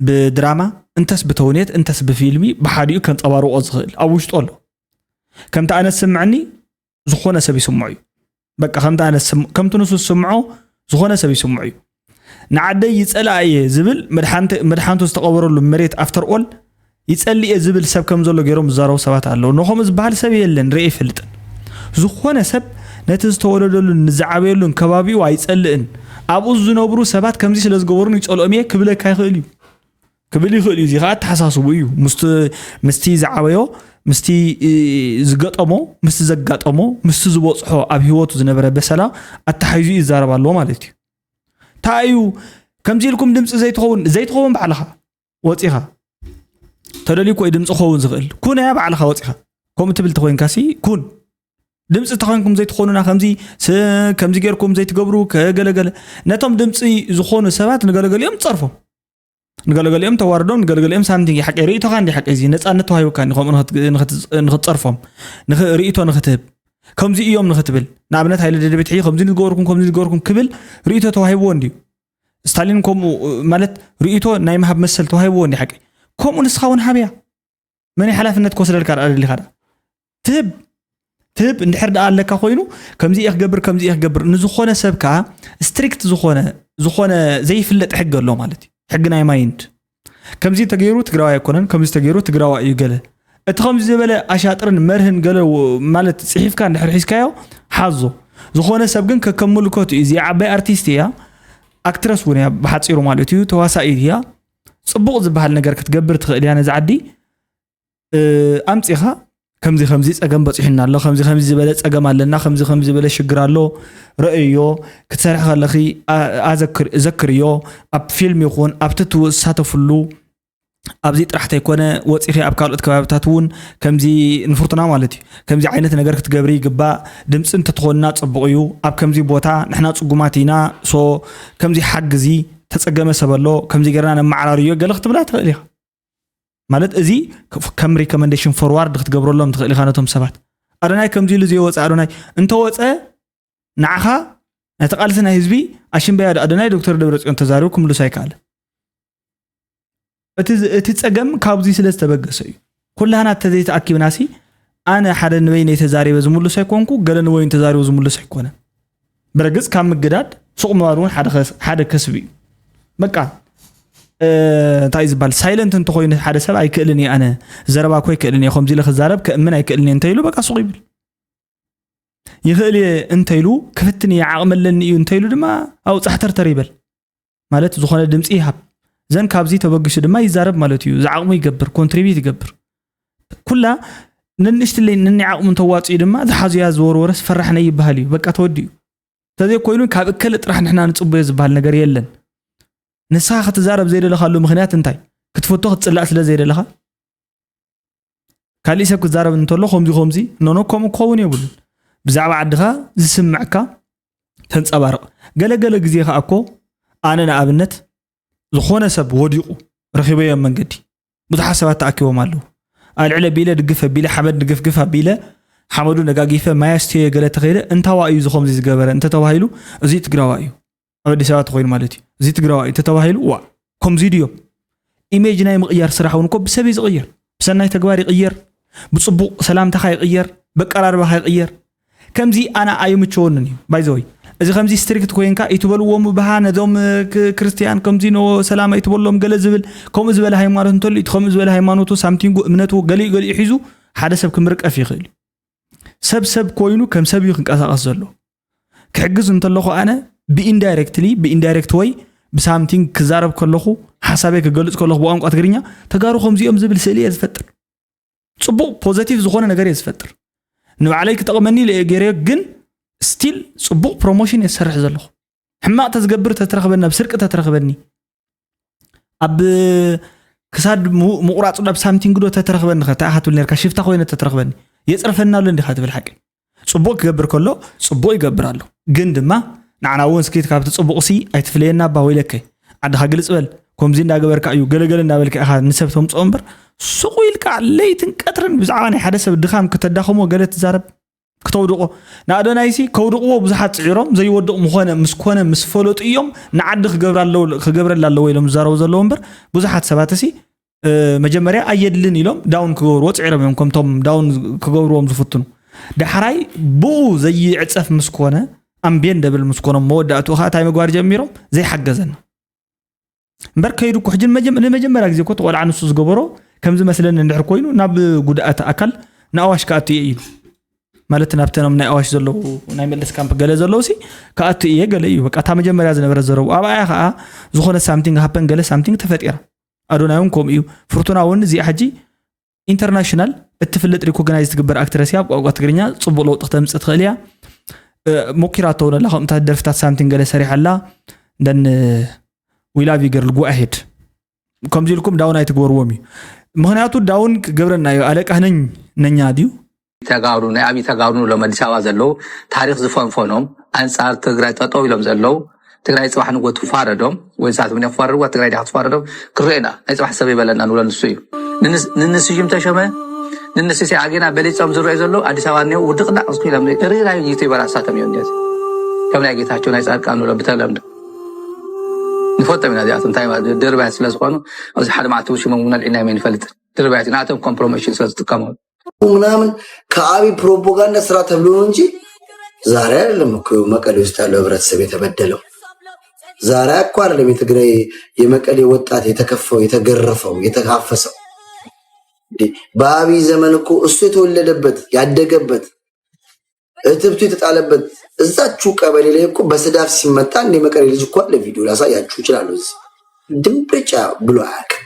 ብድራማ እንተስ ብተውኔት እንተስ ብፊልሚ ብሓዲኡ ከንፀባርቆ ዝኽእል ኣብ ውሽጡ ኣሎ። ከምቲ ኣነ ዝስምዐኒ ዝኾነ ሰብ ይስምዖ እዩ። በቃ ከምቲ ኣነ ዝስም- ከምቲ ንሱ ዝስምዖ ዝኾነ ሰብ ይስምዖ እዩ። ንዓደይ ይፀላእ እየ ዝብል መድሓንተ- መድሓንቱ ዝተቐበረሉ መሬት ኣፍተር ኦል ይፀልእ እየ ዝብል ሰብ ከም ዘሎ ገይሮም ዝዛረቡ ሰባት ኣለዉ። ንኸምኡ ዝበሃል ሰብ የለን፣ ርእየ ኣይፈልጥን። ዝኾነ ሰብ ነቲ ዝተወለደሉን ንዝዓበየሉን ከባቢኡ ኣይፀልእን። ኣብኡ ዝነብሩ ሰባት ከምዚ ስለ ዝገበሩኒ ይፀልኦም እየ ክብለካ ይኽእል እዩ። ክብል ይኽእል እዩ። እዚ ከዓ ኣተሓሳስቡ እዩ። ምስቲ ዝዓበዮ ምስቲ ዝገጠሞ ምስቲ ዘጋጠሞ ምስቲ ዝበፅሖ ኣብ ህይወቱ ዝነበረ በሰላ ኣተሓይዙ እዩ ዝዛረብ ኣለዎ ማለት እዩ። እንታይ እዩ ከምዚ ኢልኩም ድምፂ ዘይትኸውን ዘይትኸውን ባዕልኻ ወፂኻ ተደልዩ ኮይ ድምፂ ክኸውን ዝኽእል ኩን እያ ባዕልኻ ወፂኻ ከምኡ ትብል ተኮይንካ ሲ ኩን ድምፂ ተኮይንኩም ዘይትኾኑና ከምዚ ከምዚ ጌርኩም ዘይትገብሩ ከገለገለ ነቶም ድምፂ ዝኾኑ ሰባት ንገለገሊኦም ትፀርፎም ንገለገሊኦም ተዋርዶም ንገለገሊኦም ሳምቲንግ ሓቂ ርእይቶኻ እንዲ ሓቂ እዚ ነፃነት ተዋሂቡካ ከምኡ ንኽትፀርፎም ርእይቶ ንኽትህብ ከምዚ እዮም ንኽትብል ንኣብነት ሃይለ ደደቤት ሕጂ ከምዚ ዝገበርኩም ከምዚ ዝገበርኩም ክብል ርእይቶ ተዋሂብዎ እንዲዩ ስታሊን ከምኡ ማለት ርእይቶ ናይ ምሃብ መሰል ተዋሂብዎ እንዲ ሓቂ ከምኡ ንስኻ እውን ሃብያ መን ሓላፍነት ክወስደልካ ደኣ ደሊኻ ደኣ ትህብ ትህብ እንድሕር ደኣ ኣለካ ኮይኑ ከምዚ እየ ክገብር ከምዚ እየ ክገብር ንዝኾነ ሰብ ከዓ ስትሪክት ዝኾነ ዝኾነ ዘይፍለጥ ሕጊ ኣሎ ማለት እዩ ሕጊ ናይ ማይንድ ከምዚ ተገይሩ ትግራዋይ ኣይኮነን ከምዚ ተገይሩ ትግራዋ እዩ ገለ እቲ ከምዚ ዝበለ ኣሻጥርን መርህን ገለ ማለት ፅሒፍካ እንድሕር ሒዝካዮ ሓዞ ዝኾነ ሰብ ግን ከከም ምልኮት እዩ እዚኣ ዓባይ ኣርቲስት እያ ኣክትረስ እውን እያ ብሓፂሩ ማለት እዩ ተዋሳኢት እያ ፅቡቕ ዝበሃል ነገር ክትገብር ትኽእል እያ ነዚ ዓዲ ኣምፂኻ ከምዚ ከምዚ ፀገም በፂሑና ኣሎ ከምዚ ከምዚ ዝበለ ፀገም ኣለና ከምዚ ከምዚ ዝበለ ሽግር ኣሎ ረእዮ ክትሰርሕ ከለኺ ዘክርዮ ኣብ ፊልም ይኹን ኣብቲ ትሳተፍሉ ኣብዚ ጥራሕ ተይኮነ ወፂኺ ኣብ ካልኦት ከባብታት እውን ከምዚ ንፍርቱና ማለት እዩ ከምዚ ዓይነት ነገር ክትገብሪ ይግባእ ድምፂ እንተትኾንና ፅቡቕ እዩ ኣብ ከምዚ ቦታ ንሕና ፅጉማት ኢና ሶ ከምዚ ሓግዚ ተፀገመ ሰብ ኣሎ ከምዚ ገርና ነመዓራርዮ ገለ ክትብላ ትኽእል ኢኻ ማለት እዚ ከም recommendation forward ክትገብረሎም ትኽእል ኢኻ ነቶም ሰባት ኣዶናይ ከምዚ ኢሉ ዘይወፀ ኣዶናይ እንተወፀ ንዓኻ ነቲ ቃልሲ ናይ ህዝቢ ኣሽምበያ ኣዶናይ ዶክተር ደብረፅዮን ተዛሪቡ ክምልሶ ኣይከኣለ እቲ ፀገም ካብዚ ስለ ዝተበገሰ እዩ ኩላህና ተዘይተኣኪብና ሲ ኣነ ሓደ ንበይነይ ተዛሪበ ዝምልሶ ኣይኮንኩ ገለ ንበይኑ ተዛሪቡ ዝምልሶ ኣይኮነን ብርግፅ ካብ ምግዳድ ሱቕ ምባል እውን ሓደ ከስቢ እዩ በቃ እንታይ ዝበሃል ሳይለንት እንተኮይኑ ሓደ ሰብ ኣይክእልን እየ ኣነ ዘረባ እኮ ኣይክእልን እየ ከምዚ ኢለ ክዛረብ ከእምን ኣይክእልን እየ እንተይሉ በቃ ሱቕ ይብል ይኽእል እየ እንተይሉ ክፍትን እየ ዓቕሚ ኣለኒ እዩ እንተይሉ ድማ ኣውፃሕተርተር ይበል ማለት ዝኾነ ድምፂ ይሃብ ዘን ካብዚ ተበግሱ ድማ ይዛረብ ማለት እዩ ዝዓቕሙ ይገብር ኮንትሪቢት ይገብር ኩላ ነንእሽትለይ ነኒ ዓቕሙ እንተዋፅኡ ድማ ዝሓዙያ ዝወርወረስ ፈራሕነ ይበሃል እዩ በቃ ተወዲኡ ተዘይኮይኑ ካብ እከለ ጥራሕ ንሕና ንፅበዮ ዝበሃል ነገር የለን ንስኻ ክትዛረብ ዘይደለኻሉ ምክንያት እንታይ ክትፈቶ ክትፅላእ ስለ ዘይደለኻ ካሊእ ሰብ ክዛረብ እንተሎ ከምዚ ከምዚ ኖኖ ከምኡ ክኸውን የብሉን ብዛዕባ ዓድኻ ዝስምዕካ ተንፀባርቕ ገለገለ ግዜ ከዓ እኮ ኣነ ንኣብነት ዝኾነ ሰብ ወዲቑ ረኺበዮ መንገዲ ብዙሓት ሰባት ተኣኪቦም ኣለዉ ኣልዕለ ቢለ ድግፍ ኣቢለ ሓመድ ንግፍግፍ ኣቢለ ሓመዱ ነጋጊፈ ማይ ኣስትዮ ገለ ተኸይለ እንታዋ እዩ ዝኸምዚ ዝገበረ እንተተባሂሉ እዚ ትግራዋ እዩ ኣብ ኣዲስ ኣበባ ተኮይኑ ማለት እዩ እዚ ትግራዋ እዩ እንተተባሂሉ ዋ ከምዚ ድዮም ኢሜጅ ናይ ምቕያር ስራሕ እውን እኮ ብሰብ እዩ ዝቕየር ብሰናይ ተግባር ይቕየር ብፅቡቕ ሰላምታኻ ይቕየር በቀራርባኻ ይቕየር ከምዚ ኣነ ኣይምቸወንን እዩ ባይዘወይ እዚ ከምዚ ስትሪክት ኮይንካ ይትበልዎም ብሃ ነዞም ክርስትያን ከምዚ ኖ ሰላም ኣይትበሎም ገለ ዝብል ከምኡ ዝበለ ሃይማኖት እንተሉ እቲ ከምኡ ዝበለ ሃይማኖቱ ሳምቲንጉ እምነቱ ገሊኡ ገሊኡ ሒዙ ሓደ ሰብ ክምርቀፍ ይኽእል እዩ ሰብ ሰብ ኮይኑ ከም ሰብ እዩ ክንቀሳቀስ ዘሎ ክሕግዝ እንተለኹ ኣነ ብኢንዳይሬክትሊ ብኢንዳይሬክት ወይ ብሳምቲንግ ክዛረብ ከለኹ ሓሳበይ ክገልፅ ከለኹ ብቋንቋ ትግርኛ ተጋሩ ከምዚኦም ዝብል ስእሊ እየ ዝፈጥር ፅቡቕ ፖዘቲቭ ዝኾነ ነገር እየ ዝፈጥር ንባዕለይ ክጠቕመኒ ኢለ እየ ገይረዮ ግን ስቲል ፅቡቕ ፕሮሞሽን እየ ዝሰርሕ ዘለኹ ሕማቕ ተዝገብር ተትረኽበኒ ኣብ ስርቂ ተትረኽበኒ ኣብ ክሳድ ምቑራፅ ዶ ኣብ ሳምቲንግ ዶ ተትረኽበኒ ኸ እንታይ ኢኻ ትብል ነርካ ሽፍታ ኮይነ ተትረኽበኒ የፅርፈና ኣሎ እንዲኻ ትብል ሓቂ ፅቡቕ ክገብር ከሎ ፅቡቕ ይገብር ኣሎ ግን ድማ ንዓና እውን እስኪ ካብቲ ፅቡቕ ሲ ኣይትፍለየና እባ ወይለከ ዓድኻ ግልፅ በል ከምዚ እንዳገበርካ እዩ ገለገለ እንዳበልካ ኢኻ ንሰብ ተምፅኦ እምበር ሱቕ ኢልካ ለይትን ቀትርን ብዛዕባ ናይ ሓደ ሰብ ድኻም ከተዳኽሞ ገለ ትዛረብ ክተውድቆ ንኣዶናይሲ ከውድቕዎ ብዙሓት ፅዒሮም ዘይወድቕ ምኾነ ምስ ኮነ ምስ ፈለጡ እዮም ንዓዲ ክገብረላ ኣለዎ ኢሎም ዝዛረቡ ዘለዉ እምበር ብዙሓት ሰባት ሲ መጀመርያ ኣየድልን ኢሎም ዳውን ክገብርዎ ፅዒሮም እዮም ከምቶም ዳውን ክገብርዎም ዝፍትኑ ዳሕራይ ብኡ ዘይዕፀፍ ምስ ኮነ ኣምቤን ደብል ምስ ኮኖም መወዳእትኡ ከዓ እንታይ ምግባር ጀሚሮም ዘይሓገዘና እምበር ከይዱ እኮ ሕጂ ንመጀመርያ ግዜ እኮ ተቆልዓ ንሱ ዝገበሮ ከም ዝመስለኒ እንድሕር ኮይኑ ናብ ጉድኣት ኣካል ንኣዋሽ ክኣቱ እየ ኢሉ ማለት ናብተኖም ናይ ኣዋሽ ዘለዉ ናይ መለስ ካምፕ ገለ ዘለዉ ሲ ክኣቱ እየ ገለ እዩ በቃ እታ መጀመርያ ዝነበረ ዘረቡ ኣብኣያ ከዓ ዝኾነ ሳምቲንግ ሃፐን ገለ ሳምቲንግ ተፈጢራ ኣዶናይ እውን ከምኡ እዩ። ፍርቱና እውን እዚኣ ሕጂ ኢንተርናሽናል እትፍለጥ ሪኮግናይዝ ትግበር ኣክትረስ እያ። ኣብ ቋንቋ ትግርኛ ፅቡቅ ለውጢ ክተምፅእ ትኽእል እያ። ሞኪራቶ እውን ኣላ ከምኡታት ደርፍታት ሳምቲንግ ገለ ሰሪሓ ኣላ። ደን ዊላቪ ገርል ጉ ኣሄድ ከምዚ ኢልኩም ዳውን ኣይትግበርዎም እዩ። ምክንያቱ ዳውን ክገብረና እዩ። ኣለቃ ነኝ ነኛ ድዩ? ተጋሩ ናይ ኣብይ ተጋሩ ንብሎም ኣዲስ ኣበባ ዘለዉ ታሪክ ዝፈንፈኖም ኣንፃር ትግራይ ጠጠው ኢሎም ዘለዉ ትግራይ ፅባሕ ንጎ ትፋረዶም ወይ ንሳቶም ና ክፋረድዋ ትግራይ ዲካ ትፋረዶም ክረኤና ናይ ፅባሕ ሰብ ይበለና ንብሎ ንሱ እዩ። ንንስዩም ተሸመ ንንስሴ ኣጌና በሊፆም ዝረዩ ዘለዉ ኣዲስ ኣበባ እኒው ውድቅ ዳቅ ዝኩ ኢሎም ሪራይ ይቱ ይበላ እሳቶም እዮም እንዲያት ከም ናይ ጌታቸው ናይ ፃድቃን ንብሎ ብተለምዶ ንፈልጦም ኢና እዚኣቶም እንታይ ማለት ድርባያት ስለዝኮኑ ኣብዚ ሓደ መዓልቲ ሽሞም እውን ኣልዒልና እዮም ንፈልጥ ድርባያት ናቶም ኮምፕሮሞሽን ስለዝጥቀሙ ምናምን ከአብይ ፕሮፓጋንዳ ስራ ተብሎ ነው እንጂ ዛሬ አይደለም እኮ መቀሌ ውስጥ ያለው ህብረተሰብ የተበደለው። ዛሬ እኮ አይደለም የትግራይ የመቀሌ ወጣት የተከፈው፣ የተገረፈው፣ የተካፈሰው። እንዴ በአብይ ዘመን እኮ እሱ የተወለደበት ያደገበት እትብቱ የተጣለበት እዛችሁ ቀበሌ ላይ እኮ በሰዳፍ ሲመታ እንደ መቀሌ ልጅ እኮ አለ። ቪዲዮ ላሳያችሁ ይችላሉ። እዚህ ድንብርጫ ብሎ አያውቅም።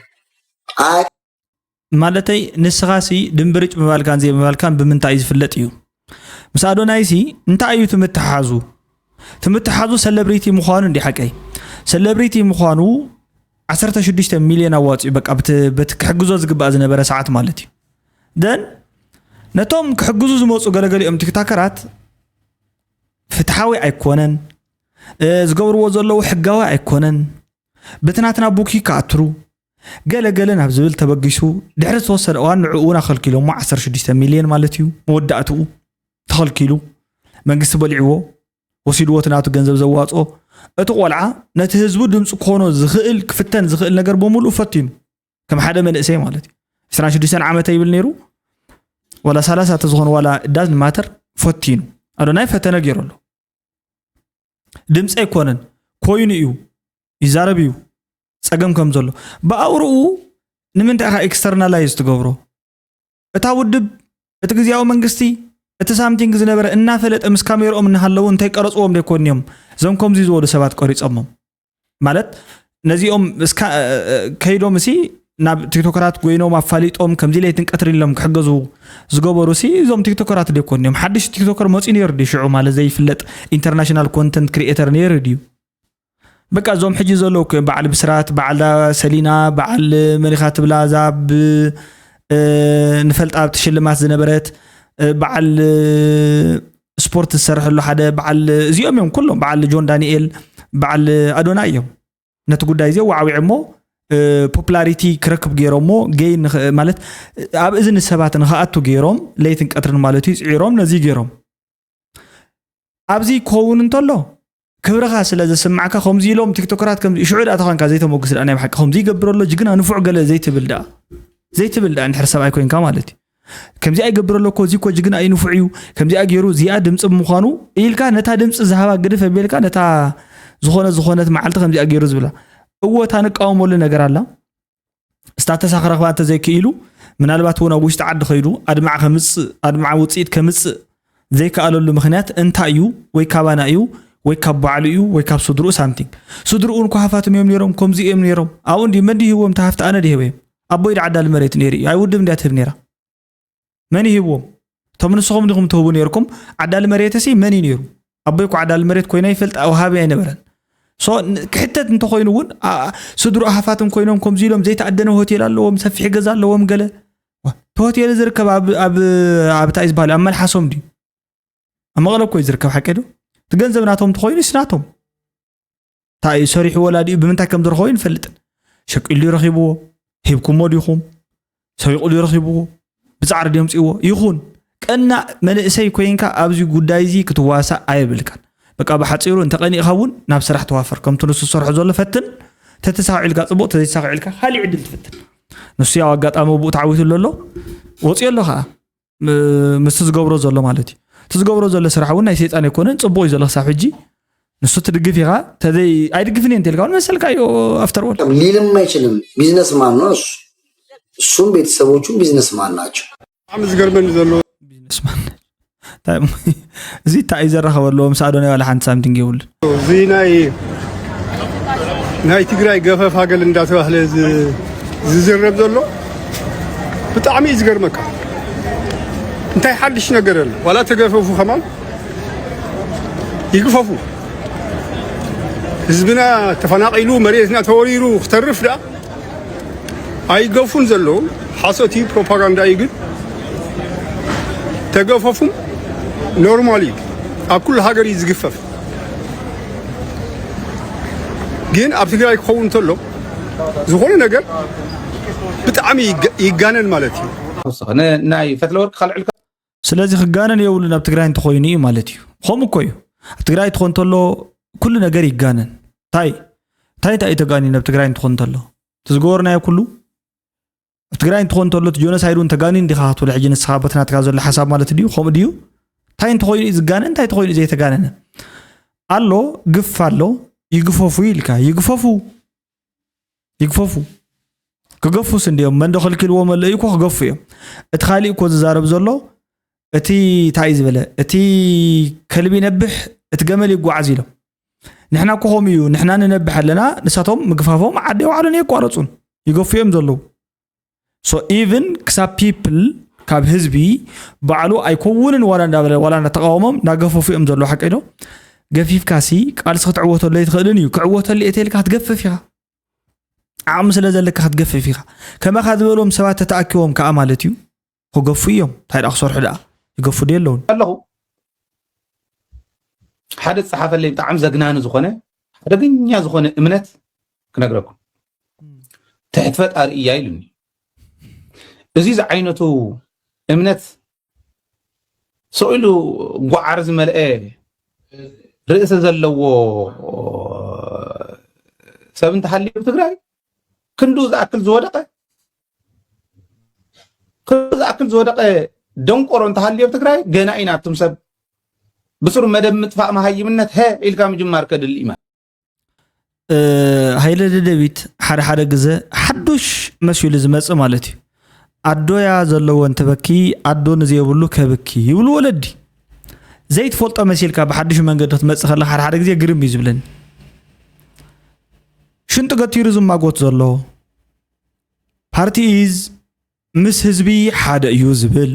ማለተይ ንስኻሲ ድንብርጭ ምባልካን ዘይምባልካን ብምንታይ እዩ ዝፍለጥ እዩ? ምስ ኣዶናይሲ እንታይ እዩ ትምትሓዙ? ትምትሓዙ ሰለብሪቲ ምዃኑ እንዲ ሓቀይ ሰለብሪቲ ምዃኑ ዓሰርተ ሽዱሽተ ሚልዮን ኣዋፂኡ በቃ በቲ ክሕግዞ ዝግባእ ዝነበረ ሰዓት ማለት እዩ። ደን ነቶም ክሕግዙ ዝመፁ ገለገሊኦም ቲክታከራት ፍትሓዊ ኣይኮነን፣ ዝገብርዎ ዘለዉ ሕጋዊ ኣይኮነን፣ ብትናትና ቡኪ ክኣትሩ ገለ ገለ ናብ ዝብል ተበጊሱ ድሕሪ ዝተወሰነ እዋን ንዕኡ እውን ኣኸልኪሎሞ ዓሰርተ ሽዱሽተ ሚልዮን ማለት እዩ መወዳእትኡ ተኸልኪሉ መንግስቲ በሊዕዎ ወሲድዎ እቲ ናቱ ገንዘብ ዘዋፅኦ እቲ ቆልዓ ነቲ ህዝቡ ድምፂ ክኾኖ ዝኽእል ክፍተን ዝኽእል ነገር በሙሉኡ ፈቲኑ ከም ሓደ መንእሰይ ማለት እዩ ዕስራን ሽዱሽተን ዓመተ ይብል ነይሩ ዋላ ሰላሳ ተዝኾነ ዋላ እዳዝ ንማተር ፈቲኑ ኣዶናይ ፈተነ ገይሩ ኣሎ ድምፂ ኣይኮነን ኮይኑ እዩ ይዛረብ እዩ ፀገም ከም ዘሎ ብኣውርኡ ንምንታይ ኢኻ ኤክስተርናላይዝ ትገብሮ እታ ውድብ እቲ ግዜያዊ መንግስቲ እቲ ሳምቲንግ ዝነበረ እናፈለጠ ምስ ካሜርኦም እናሃለዉ እንታይ ቀረፅዎም ደይኮንዮም እዞም ከምዚ ዝበሉ ሰባት ቀሪፀሞም ማለት ነዚኦም ከይዶም እሲ ናብ ቲክቶከራት ጎይኖም ኣፋሊጦም ከምዚ ለይትን ቀትርን ኢሎም ክሕገዙ ዝገበሩ ሲ እዞም ቲክቶከራት ደይኮን እዮም ሓድሽ ቲክቶከር መፂኡ ነይሩ ዲ ሽዑ ማለት ዘይፍለጥ ኢንተርናሽናል ኮንተንት ክሪኤተር ነይሩ ድዩ በቃ እዞም ሕጂ ዘለዉ በዓል ብስራት በዓል ሰሊና በዓል መሪኻ ትብላ እዛ ብ ንፈልጣ ኣብቲ ሽልማት ዝነበረት በዓል ስፖርት ዝሰርሐሉ ሓደ በዓል እዚኦም እዮም ኩሎም በዓል ጆን ዳንኤል በዓል ኣዶና እዮም ነቲ ጉዳይ እዚ ዋዕዊዕ እሞ ፖፕላሪቲ ክረክብ ገይሮሞ ገይ ማለት ኣብ እዝኒ ሰባት ንክኣቱ ገይሮም ለይትን ቀትርን ማለት እዩ ፅዒሮም ነዚ ገይሮም ኣብዚ ክኸውን እንተሎ ክብርኻ ስለ ዘስማዕካ ከምዚ ኢሎም ቲክቶከራት ከምዚ ሽዑ ዳ ተኾንካ ዘይተመጉስ ዳ ናይ ብሓቂ ከምዚ ይገብር ኣሎ ጅግና ንፉዕ ገለ ዘይትብል ዳ ዘይትብል ዳ እንድሕር ሰብኣይ ኮይንካ ማለት እዩ ከምዚ ኣይገብር ኣሎ እኮ እዚ እኮ ጅግና እዩ ንፉዕ እዩ ከምዚኣ ገይሩ እዚኣ ድምፂ ብምዃኑ ኢልካ ነታ ድምፂ ዝሃባ ግድፍ ኣቢልካ ነታ ዝኾነ ዝኾነት መዓልቲ ከምዚኣ ገይሩ ዝብላ እወ እታ ንቃወመሉ ነገር ኣላ ስታተሳ ክረኽባ እንተዘይክኢሉ ምናልባት እውን ኣብ ውሽጢ ዓዲ ከይዱ ኣድማዕ ከምፅእ ኣድማዕ ውፅኢት ከምፅእ ዘይከኣለሉ ምኽንያት እንታይ እዩ ወይ ካባና እዩ ወይ ካብ ባዕሉ እዩ ወይ ካብ ስድርኡ ሳምቲንግ ስድርኡ ንኳሃፋትም እዮም ነይሮም ከምዚ እዮም ነይሮም ኣብኡ እንዲ መን ድሂዎም ተሃፍቲ ኣነ ድሂበ እዮም ኣቦይ ድዓዳል መሬት ነይሩ እዩ ኣይውድብ እንዲያ ትህብ ነይራ መን ይህብዎም እቶም ንስኹም ዲኹም ትህቡ ነይርኩም ዓዳል መሬትሲ መን እዩ ነይሩ ኣቦይ እኮ ዓዳል መሬት ኮይና ይፈልጥ ወሃቢ ኣይነበረን ሶ ክሕተት እንተኮይኑ እውን ስድሩ ኣሃፋትም ኮይኖም ከምዚ ኢሎም ዘይተኣደነ ሆቴል ኣለዎም ሰፊሕ ገዛ ኣለዎም ገለ እቲ ሆቴል ዝርከብ ኣብታይ ዝበሃል ኣብ መልሓሶም ድዩ ኣብ መቐለ እኮ እዩ ዝርከብ ሓቂ ዶ እቲ ገንዘብ ናቶም እንተኮይኑ ሲ ናቶም እንታይ እዩ ሰሪሑ ወላ ድዩ ብምንታይ ከም ዝረኸቦ ይንፈልጥን ሸቂሉ ይረኺብዎ ሂብኩሞ ዲኹም ሰሪቑ ድዩ ረኺብዎ ብፃዕሪ ድዮም ፅእዎ ይኹን ቀናእ መንእሰይ ኮይንካ ኣብዚ ጉዳይ እዚ ክትዋሳእ ኣየብልካን በቃ ብሓፂሩ እንተቀኒእካ እውን ናብ ስራሕ ተዋፈር ከምቲ ንሱ ዝሰርሖ ዘሎ ፈትን ተተሳኺዑ ኢልካ ፅቡቅ ተዘይተሳኺዑ ኢልካ ካሊእ ዕድል ትፍትን ንሱ ያው ኣጋጣሚ ብኡ ተዓዊቱ ኣሎ ኣሎ ወፂኦ ኣሎ ከዓ ምስቲ ዝገብሮ ዘሎ ማለት እዩ እቲ ዝገብሮ ዘሎ ስራሕ እውን ናይ ሰይጣን ኣይኮነን ፅቡቅ እዩ ዘሎ ክሳብ ሕጂ ንሱ ትድግፍ ኢኻ ተዘይ ኣይድግፍን እየ እንተልካ እውን መሰልካ እዩ ኣፍተር ወል ሊልም አይችልም። ቢዝነስ ማን ነው እሱ። እሱም ቤተሰቦቹም ቢዝነስ ማን ናቸው። በጣም ዝገርመን ዘሎ ቢዝነስማን እዚ እንታይ እዩ ዘራኸበ ኣለዎ ምስ ኣዶናይ ዋላ ሓንቲ ሳምቲንግ የብሉን እዚ ናይ ናይ ትግራይ ገፈፍ ሃገል እንዳተባህለ ዝ- ዝዝረብ ዘሎ ብጣዕሚ እዩ ዝገርመካ። እንታይ ሓድሽ ነገር ኣሎ? ዋላ ተገፈፉ ከማን ይግፈፉ። ህዝብና ተፈናቒሉ መሬትና ተወሪሩ ክተርፍ ደኣ ኣይገፉን ዘለዉ። ሓሶት እዩ፣ ፕሮፓጋንዳ እዩ። ግን ተገፈፉም ኖርማል እዩ። ኣብ ኩሉ ሃገር እዩ ዝግፈፍ። ግን ኣብ ትግራይ ክኸውን እንተሎ ዝኾነ ነገር ብጣዕሚ ይጋ- ይጋነን ማለት እዩ። ናይ ፈትለወርቅ ካልዕልካ ስለዚ ክጋነን የብሉን ኣብ ትግራይ እንተኾይኑ እዩ ማለት እዩ። ከምኡ እኮ እዩ። ኣብ ትግራይ ትኾን እንተሎ ኩሉ ነገር ይጋነን። እንታይ እንታይ እንታይ እዩ ተጋኒን ኣብ ትግራይ እንትኾን እንተሎ እቲ ዝገበርናዮ ኩሉ ኣብ ትግራይ እንትኾን እንተሎ እቲ ጆኖሳይድ እውን ተጋኒን ዲኻ ክትብል ሕጂ ንስኻ በቲ ናትካ ዘሎ ሓሳብ ማለት ድዩ? ከምኡ ድዩ? እንታይ እንተኾይኑ እዩ ዝጋነን? እንታይ እንተኾይኑ እዩ ዘይተጋነነ? ኣሎ ግፍ ኣሎ ይግፈፉ ኢልካ ይግፈፉ ይግፈፉ ክገፉስ እንዲዮም መንዶ ከልኪልዎም ኣሎ እኮ ክገፉ እዮም። እቲ ካሊእ እኮ ዝዛረብ ዘሎ እቲ እንታይ እዩ ዝበለ እቲ ከልቢ ይነብሕ እቲ ገመል ይጓዓዝ ኢሎም። ንሕና እኮ ከምኡ እዩ ንሕና ንነብሕ ኣለና ንሳቶም ምግፋፎም ዓዲ ባዕሎም የቋረፁን ይገፉ እዮም ዘለዉ። So even ክሳብ people ካብ ህዝቢ ባዕሉ ኣይከውንን ዋላ እንዳበለ ዋላ እንዳተቃወሞም እንዳገፈፉ እዮም ዘለዉ ሓቀይ ዶ? ገፊፍካ ሲ ቃልሲ ክትዕወተሉ ኣይትኽእልን እዩ ክዕወተሉ እየ ተልካ ክትገፍፍ ኢኻ። ዓቕሚ ስለ ዘለካ ክትገፍፍ ኢኻ። ከማኻ ዝበሎም ሰባት ተተኣኪቦም ከዓ ማለት እዩ ክገፉ እዮም። እንታይ ደኣ ክሰርሑ ደኣ ይገፉ ዶ የለውን? ኣለኹ ሓደ ዝፀሓፈለይ ብጣዕሚ ዘግናኒ ዝኾነ ሓደገኛ ዝኾነ እምነት ክነግረኩም። ትሕቲ ፈጣሪ እያ ኢሉኒ። እዚ ዝዓይነቱ እምነት ስቕ ኢሉ ጓዓር ዝመልአ ርእሲ ዘለዎ ሰብ እንተሃልዩ ኣብ ትግራይ ክንዱ ዝኣክል ዝወደቐ ክንዱ ዝኣክል ዝወደቐ ደንቆሮ እንተሃልዩ ኣብ ትግራይ ገና ኢና ኣቱም ሰብ ብስሩ መደብ ምጥፋእ መሃይምነት ሀ ኢልካ ምጅማር ከድሊ እዩ ማለት ሃይለ ደደቢት ሓደ ሓደ ግዘ ሓዱሽ መሲሉ ዝመፅእ ማለት እዩ። ኣዶያ ዘለዎ እንትበኪ ኣዶ ንዘይብሉ ከብኪ ይብሉ ወለዲ። ዘይትፈልጦ መሲልካ ብሓዱሽ መንገዲ ክትመፅእ ከለካ ሓደ ሓደ ግዜ ግርም እዩ ዝብለኒ። ሽንጡ ገቲሩ ዝማጎት ዘሎ ፓርቲ ኢዝ ምስ ህዝቢ ሓደ እዩ ዝብል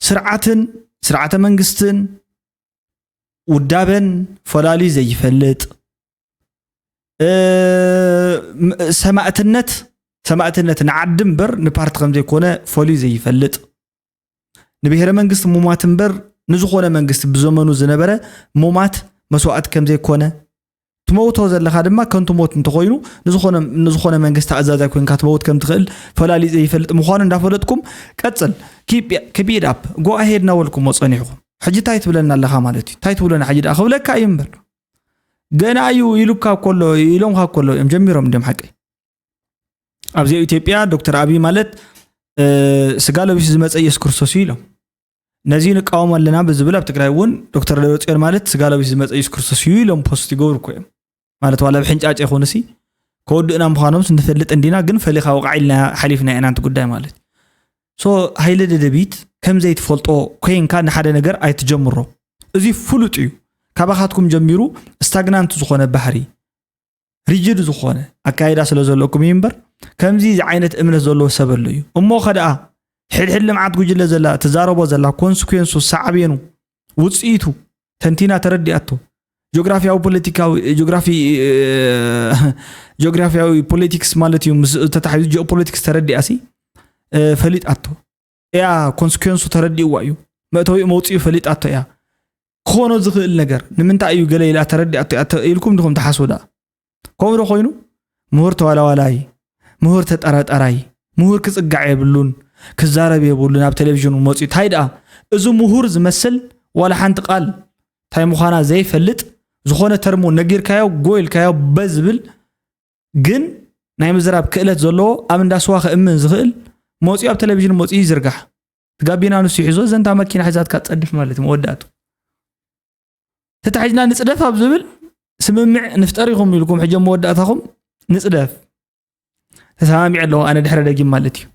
ስርዓትን ስርዓተ መንግስትን ውዳበን ፈላልዩ ዘይፈልጥ ሰማእትነት ሰማእትነት ንዓዲ እምበር ንፓርቲ ከም ዘይኮነ ፈልዩ ዘይፈልጥ ንብሄረ መንግስቲ ሙማት እምበር ንዝኾነ መንግስቲ ብዘመኑ ዝነበረ ሙማት መስዋእቲ ከም ዘይኮነ ትመውቶ ዘለኻ ድማ ከንቱ ሞት እንተኾይኑ ንዝኾነ መንግስቲ ኣዛዛይ ኮይንካ ትመውት ከም ትኽእል ፈላሊ ዘይፈልጥ ምዃኑ እንዳፈለጥኩም ቀፅል። Keep it up, go ahead እናበልኩሞ ፀኒሕኹም ሕጂ እንታይ ትብለና ኣለኻ ማለት እዩ እንታይ ትብለና ሕጂ ደኣ ክብለካ እዩ እምበር ገና እዩ ኢሉካ ኮሎ ኢሎምካ ኮሎ እዮም ጀሚሮም እንዲም ሓቀይ ኣብዚ ኣብ ኢትዮጵያ ዶክተር ኣብይ ማለት ስጋ ለቢሱ ዝመፀ ኢየሱስ ክርስቶስ እዩ ኢሎም ነዚ ንቃወም ኣለና ብዝብል ኣብ ትግራይ እውን ዶክተር ደብረፅዮን ማለት ስጋ ለቢሱ ዝመፀ ኢየሱስ ክርስቶስ እዩ ኢሎም ፖስት ይገብሩ እኮ እዮም ማለት ዋላ ብሕንጫጭ ይኹንሲ ከወድእና ምዃኖምስ ንፈልጥ እንዲና ግን ፈሊኻ ወቃዕ ኢልና ሓሊፍና ኢና ንቲ ጉዳይ ማለት so ሃይለ ደደቢት ከም ዘይትፈልጦ ኮይንካ ንሓደ ነገር ኣይትጀምሮ እዚ ፍሉጥ እዩ ካባኻትኩም ጀሚሩ ስታግናንት ዝኾነ ባህሪ ሪጅድ ዝኾነ ኣካይዳ ስለ ዘለኩም እዩ እምበር ከምዚ ዓይነት እምነት ዘለዎ ሰብ ኣሎ እዩ እሞ ከደኣ ሕድሕድ ልምዓት ጉጅለ ዘላ ትዛረቦ ዘላ ኮንስኩንሱ ሳዕቤኑ ውፅኢቱ ተንቲና ተረዲኣቶ ጂኦግራፊያዊ ፖለቲካዊ ጂኦግራፊ ጂኦግራፊያዊ ፖለቲክስ ማለት እዩ ምስ ተታሒዙ ጂኦፖለቲክስ ተረዲኣ ሲ ፈሊጣቶ እያ ኮንስኩንሱ ተረዲእዋ እዩ መእተዊኡ መውፅኡ ፈሊጣቶ እያ ክኾኖ ዝኽእል ነገር ንምንታይ እዩ ገለ ኢላ ተረዲኣቶ እያ ኢልኩም ዲኹም ትሓስቡ ደኣ ከምኡ ዶ ኮይኑ ምሁር ተዋላዋላይ ምሁር ተጠራጠራይ ምሁር ክፅጋዕ የብሉን ክዛረብ የብሉን ኣብ ቴሌቪዥን መፅኡ እንታይ ደኣ እዚ ምሁር ዝመስል ዋላ ሓንቲ ቃል እንታይ ምዃና ዘይፈልጥ ዝኾነ ተርሙ ነጊርካዮ ጎ ኢልካዮ በ ዝብል ግን ናይ ምዝራብ ክእለት ዘለዎ ኣብ እንዳስዋ ክእምን ዝኽእል መፅኡ ኣብ ቴሌቪዥን መፅኡ ይዝርጋሕ እቲ ጋቢና ንሱ ሒዞ ዘንታ መኪና ሒዛትካ ትፀድፍ ማለት እዩ መወዳእቱ ተታሒዝና ንፅደፍ ኣብ ዝብል ስምምዕ ንፍጠር ኢኹም ኢልኩም ሕጂ መወዳእታኹም ንፅደፍ ተሰማሚዕ ኣለኹ ኣነ ድሕረ ደጊም ማለት እዩ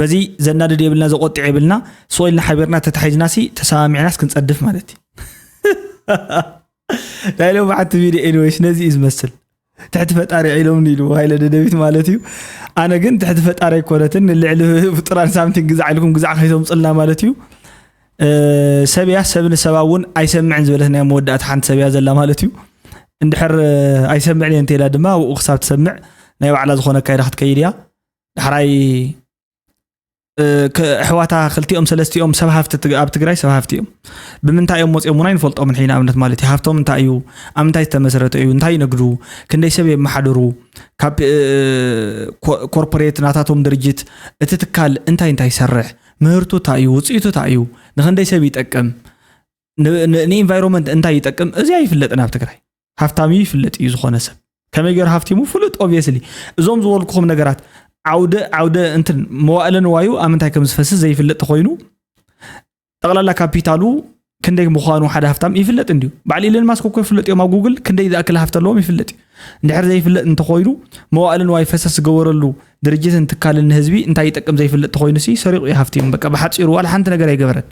በዚ ዘናድድ የብልና ዘቆጥዕ የብልና ስቕ ኢልና ሓቢርና ተታሒዝና ሲ ተሰማሚዕናስ ክንፀድፍ ማለት እዩ ናይ ሎም ሓንቲ ቪድዮ ኤኒዌይስ ነዚ እዩ ዝመስል ትሕቲ ፈጣሪ ኢሎም ኢሉ ሃይለ ደደቢት ማለት እዩ። ኣነ ግን ትሕቲ ፈጣሪ ኣይኮነትን፣ ልዕሊ ፍጡራን ሳምቲንግ ግዛዕ ኢልኩም ግዛዕ ከይተምፅልና ማለት እዩ። ሰብያ ሰብ ንሰባ እውን ኣይሰምዕን ዝበለት ናይ መወዳእታ ሓንቲ ሰብያ ዘላ ማለት እዩ። እንድሕር ኣይሰምዕን እየ እንተኢላ ድማ ኣብኡ ክሳብ ትሰምዕ ናይ ባዕላ ዝኾነ ኣካይዳ ክትከይድ እያ። ዳሕራይ ኣሕዋታ ክልቲኦም ሰለስቲኦም ሰብ ሃፍቲ ኣብ ትግራይ ሰብ ሃፍቲ እዮም። ብምንታይ እዮም መፂኦም እውን ኣይንፈልጦምን ሕና ኣብነት ማለት እዩ። ሃፍቶም እንታይ እዩ? ኣብ ምንታይ ዝተመሰረተ እዩ? እንታይ ይነግዱ? ክንደይ ሰብ የመሓድሩ? ካብ ኮርፖሬት ናታቶም ድርጅት እቲ ትካል እንታይ እንታይ ይሰርሕ? ምህርቱ እንታይ እዩ? ውፅኢቱ እንታይ እዩ? ንክንደይ ሰብ ይጠቅም? ንኢንቫይሮንመንት እንታይ ይጠቅም? እዚ ኣይፍለጥን ኣብ ትግራይ። ሃፍታም እዩ ይፍለጥ እዩ ዝኾነ ሰብ ከመይ ገይሩ ሃፍቲሙ ፍሉጥ። ኦብቪየስሊ እዞም ዝበልኩኹም ነገራት ዓውደ ዓውደ እንትን መዋእለ ንዋዩ ኣብ ምንታይ ከም ዝፈስስ ዘይፍለጥ ተኮይኑ ጠቕላላ ካፒታሉ ክንደይ ምዃኑ ሓደ ሃፍታም ይፍለጥ እንድዩ። በዓል ኢለን ማስክ እኮ ይፍለጥ እዮም ኣብ ጉግል ክንደይ ዝኣክል ሃፍቲ ኣለዎም ይፍለጥ እዩ። እንድሕር ዘይፍለጥ እንተኮይኑ መዋእለ ንዋይ ፈሰስ ዝገበረሉ ድርጅትን ትካልን ንህዝቢ እንታይ ይጠቅም ዘይፍለጥ ተኮይኑ ሲ ሰሪቑ እዩ ሃፍቲሙ። በቃ ብሓፂሩ ዋላ ሓንቲ ነገር ኣይገበረን።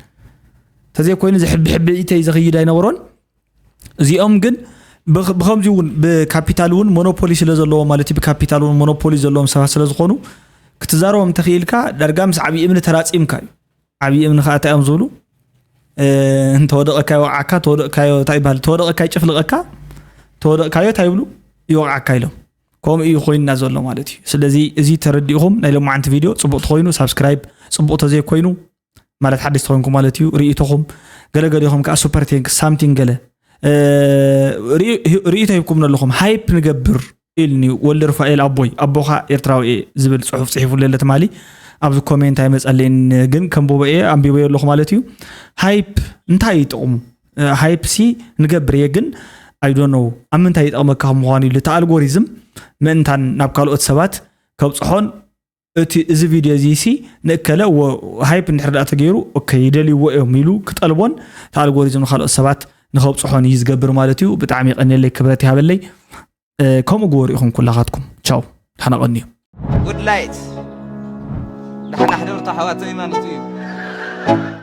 ተዘይኮይኑ እዚ ሕቢ ሕቢ ኢተይ ዘኽይድ ኣይነበሮን። እዚኦም ግን ብኸምዚ እውን ብካፒታል እውን ሞኖፖሊ ስለ ዘለዎ ማለት እዩ ብካፒታል እውን ሞኖፖሊ ዘለዎም ሰባት ስለ ዝኾኑ ክትዛረቦም እንተኽኢልካ ዳርጋ ምስ ዓብዪ እምኒ ተራፂምካ እዩ። ዓብዪ እምኒ ከዓ እንታይ እዮም ዝብሉ? እንተወደቐካ ይወቕዓካ፣ ተወደቕካዮ እንታይ ይበሃል? ተወደቐካ ይጭፍልቐካ፣ ተወደቕካዮ እንታይ ይብሉ? ይወቕዓካ ኢሎም። ከምኡ እዩ ኮይንና ዘሎ ማለት እዩ። ስለዚ እዚ ተረዲእኹም ናይ ሎማዓንቲ ቪድዮ ፅቡቕ ተኮይኑ ሳብስክራይብ፣ ፅቡቕ ተዘይኮይኑ ማለት ሓደሽቲ ተኮይንኩም ማለት እዩ ርእይቶኹም፣ ገለገሊኹም ከዓ ሱፐር ቴንክስ ሳምቲንግ ገለ ርእይቶ ሂብኩም ኣለኹም። ሃይፕ ንገብር ኢልኒ ወልደ ሩፋኤል ኣቦይ ኣቦኻ ኤርትራዊ እየ ዝብል ፅሑፍ ፅሒፉ ለለ ትማሊ ኣብዚ ኮሜንት ኣይመፀለይን ግን ከንብቦ እየ ኣንቢቦ ኣለኹ ማለት እዩ። ሃይፕ እንታይ ይጠቕሙ? ሃይፕ ሲ ንገብር እየ ግን ኣይዶነው ኣብ ምንታይ ይጠቕመካ ምዃኑ ኢሉ እቲ ኣልጎሪዝም ምእንታን ናብ ካልኦት ሰባት ከብፅሖን እቲ እዚ ቪድዮ እዚ ሲ ንእከለ ሃይፕ እንድሕር ዳኣ ተገይሩ ኦኬ ይደልይዎ እዮም ኢሉ ክጠልቦን እቲ ኣልጎሪዝም ንካልኦት ሰባት ንኸብፅሖን እዩ ዝገብር ማለት እዩ። ብጣዕሚ የቐንየለይ፣ ክብረት ይሃበለይ። ከምኡ ግበሩ ኢኹም ኩላኻትኩም። ቻው፣ ደሓና ቀንዩ። ጉድ ላይት ደሓና ሕደሩ ተሓዋተይ ማለት እዩ።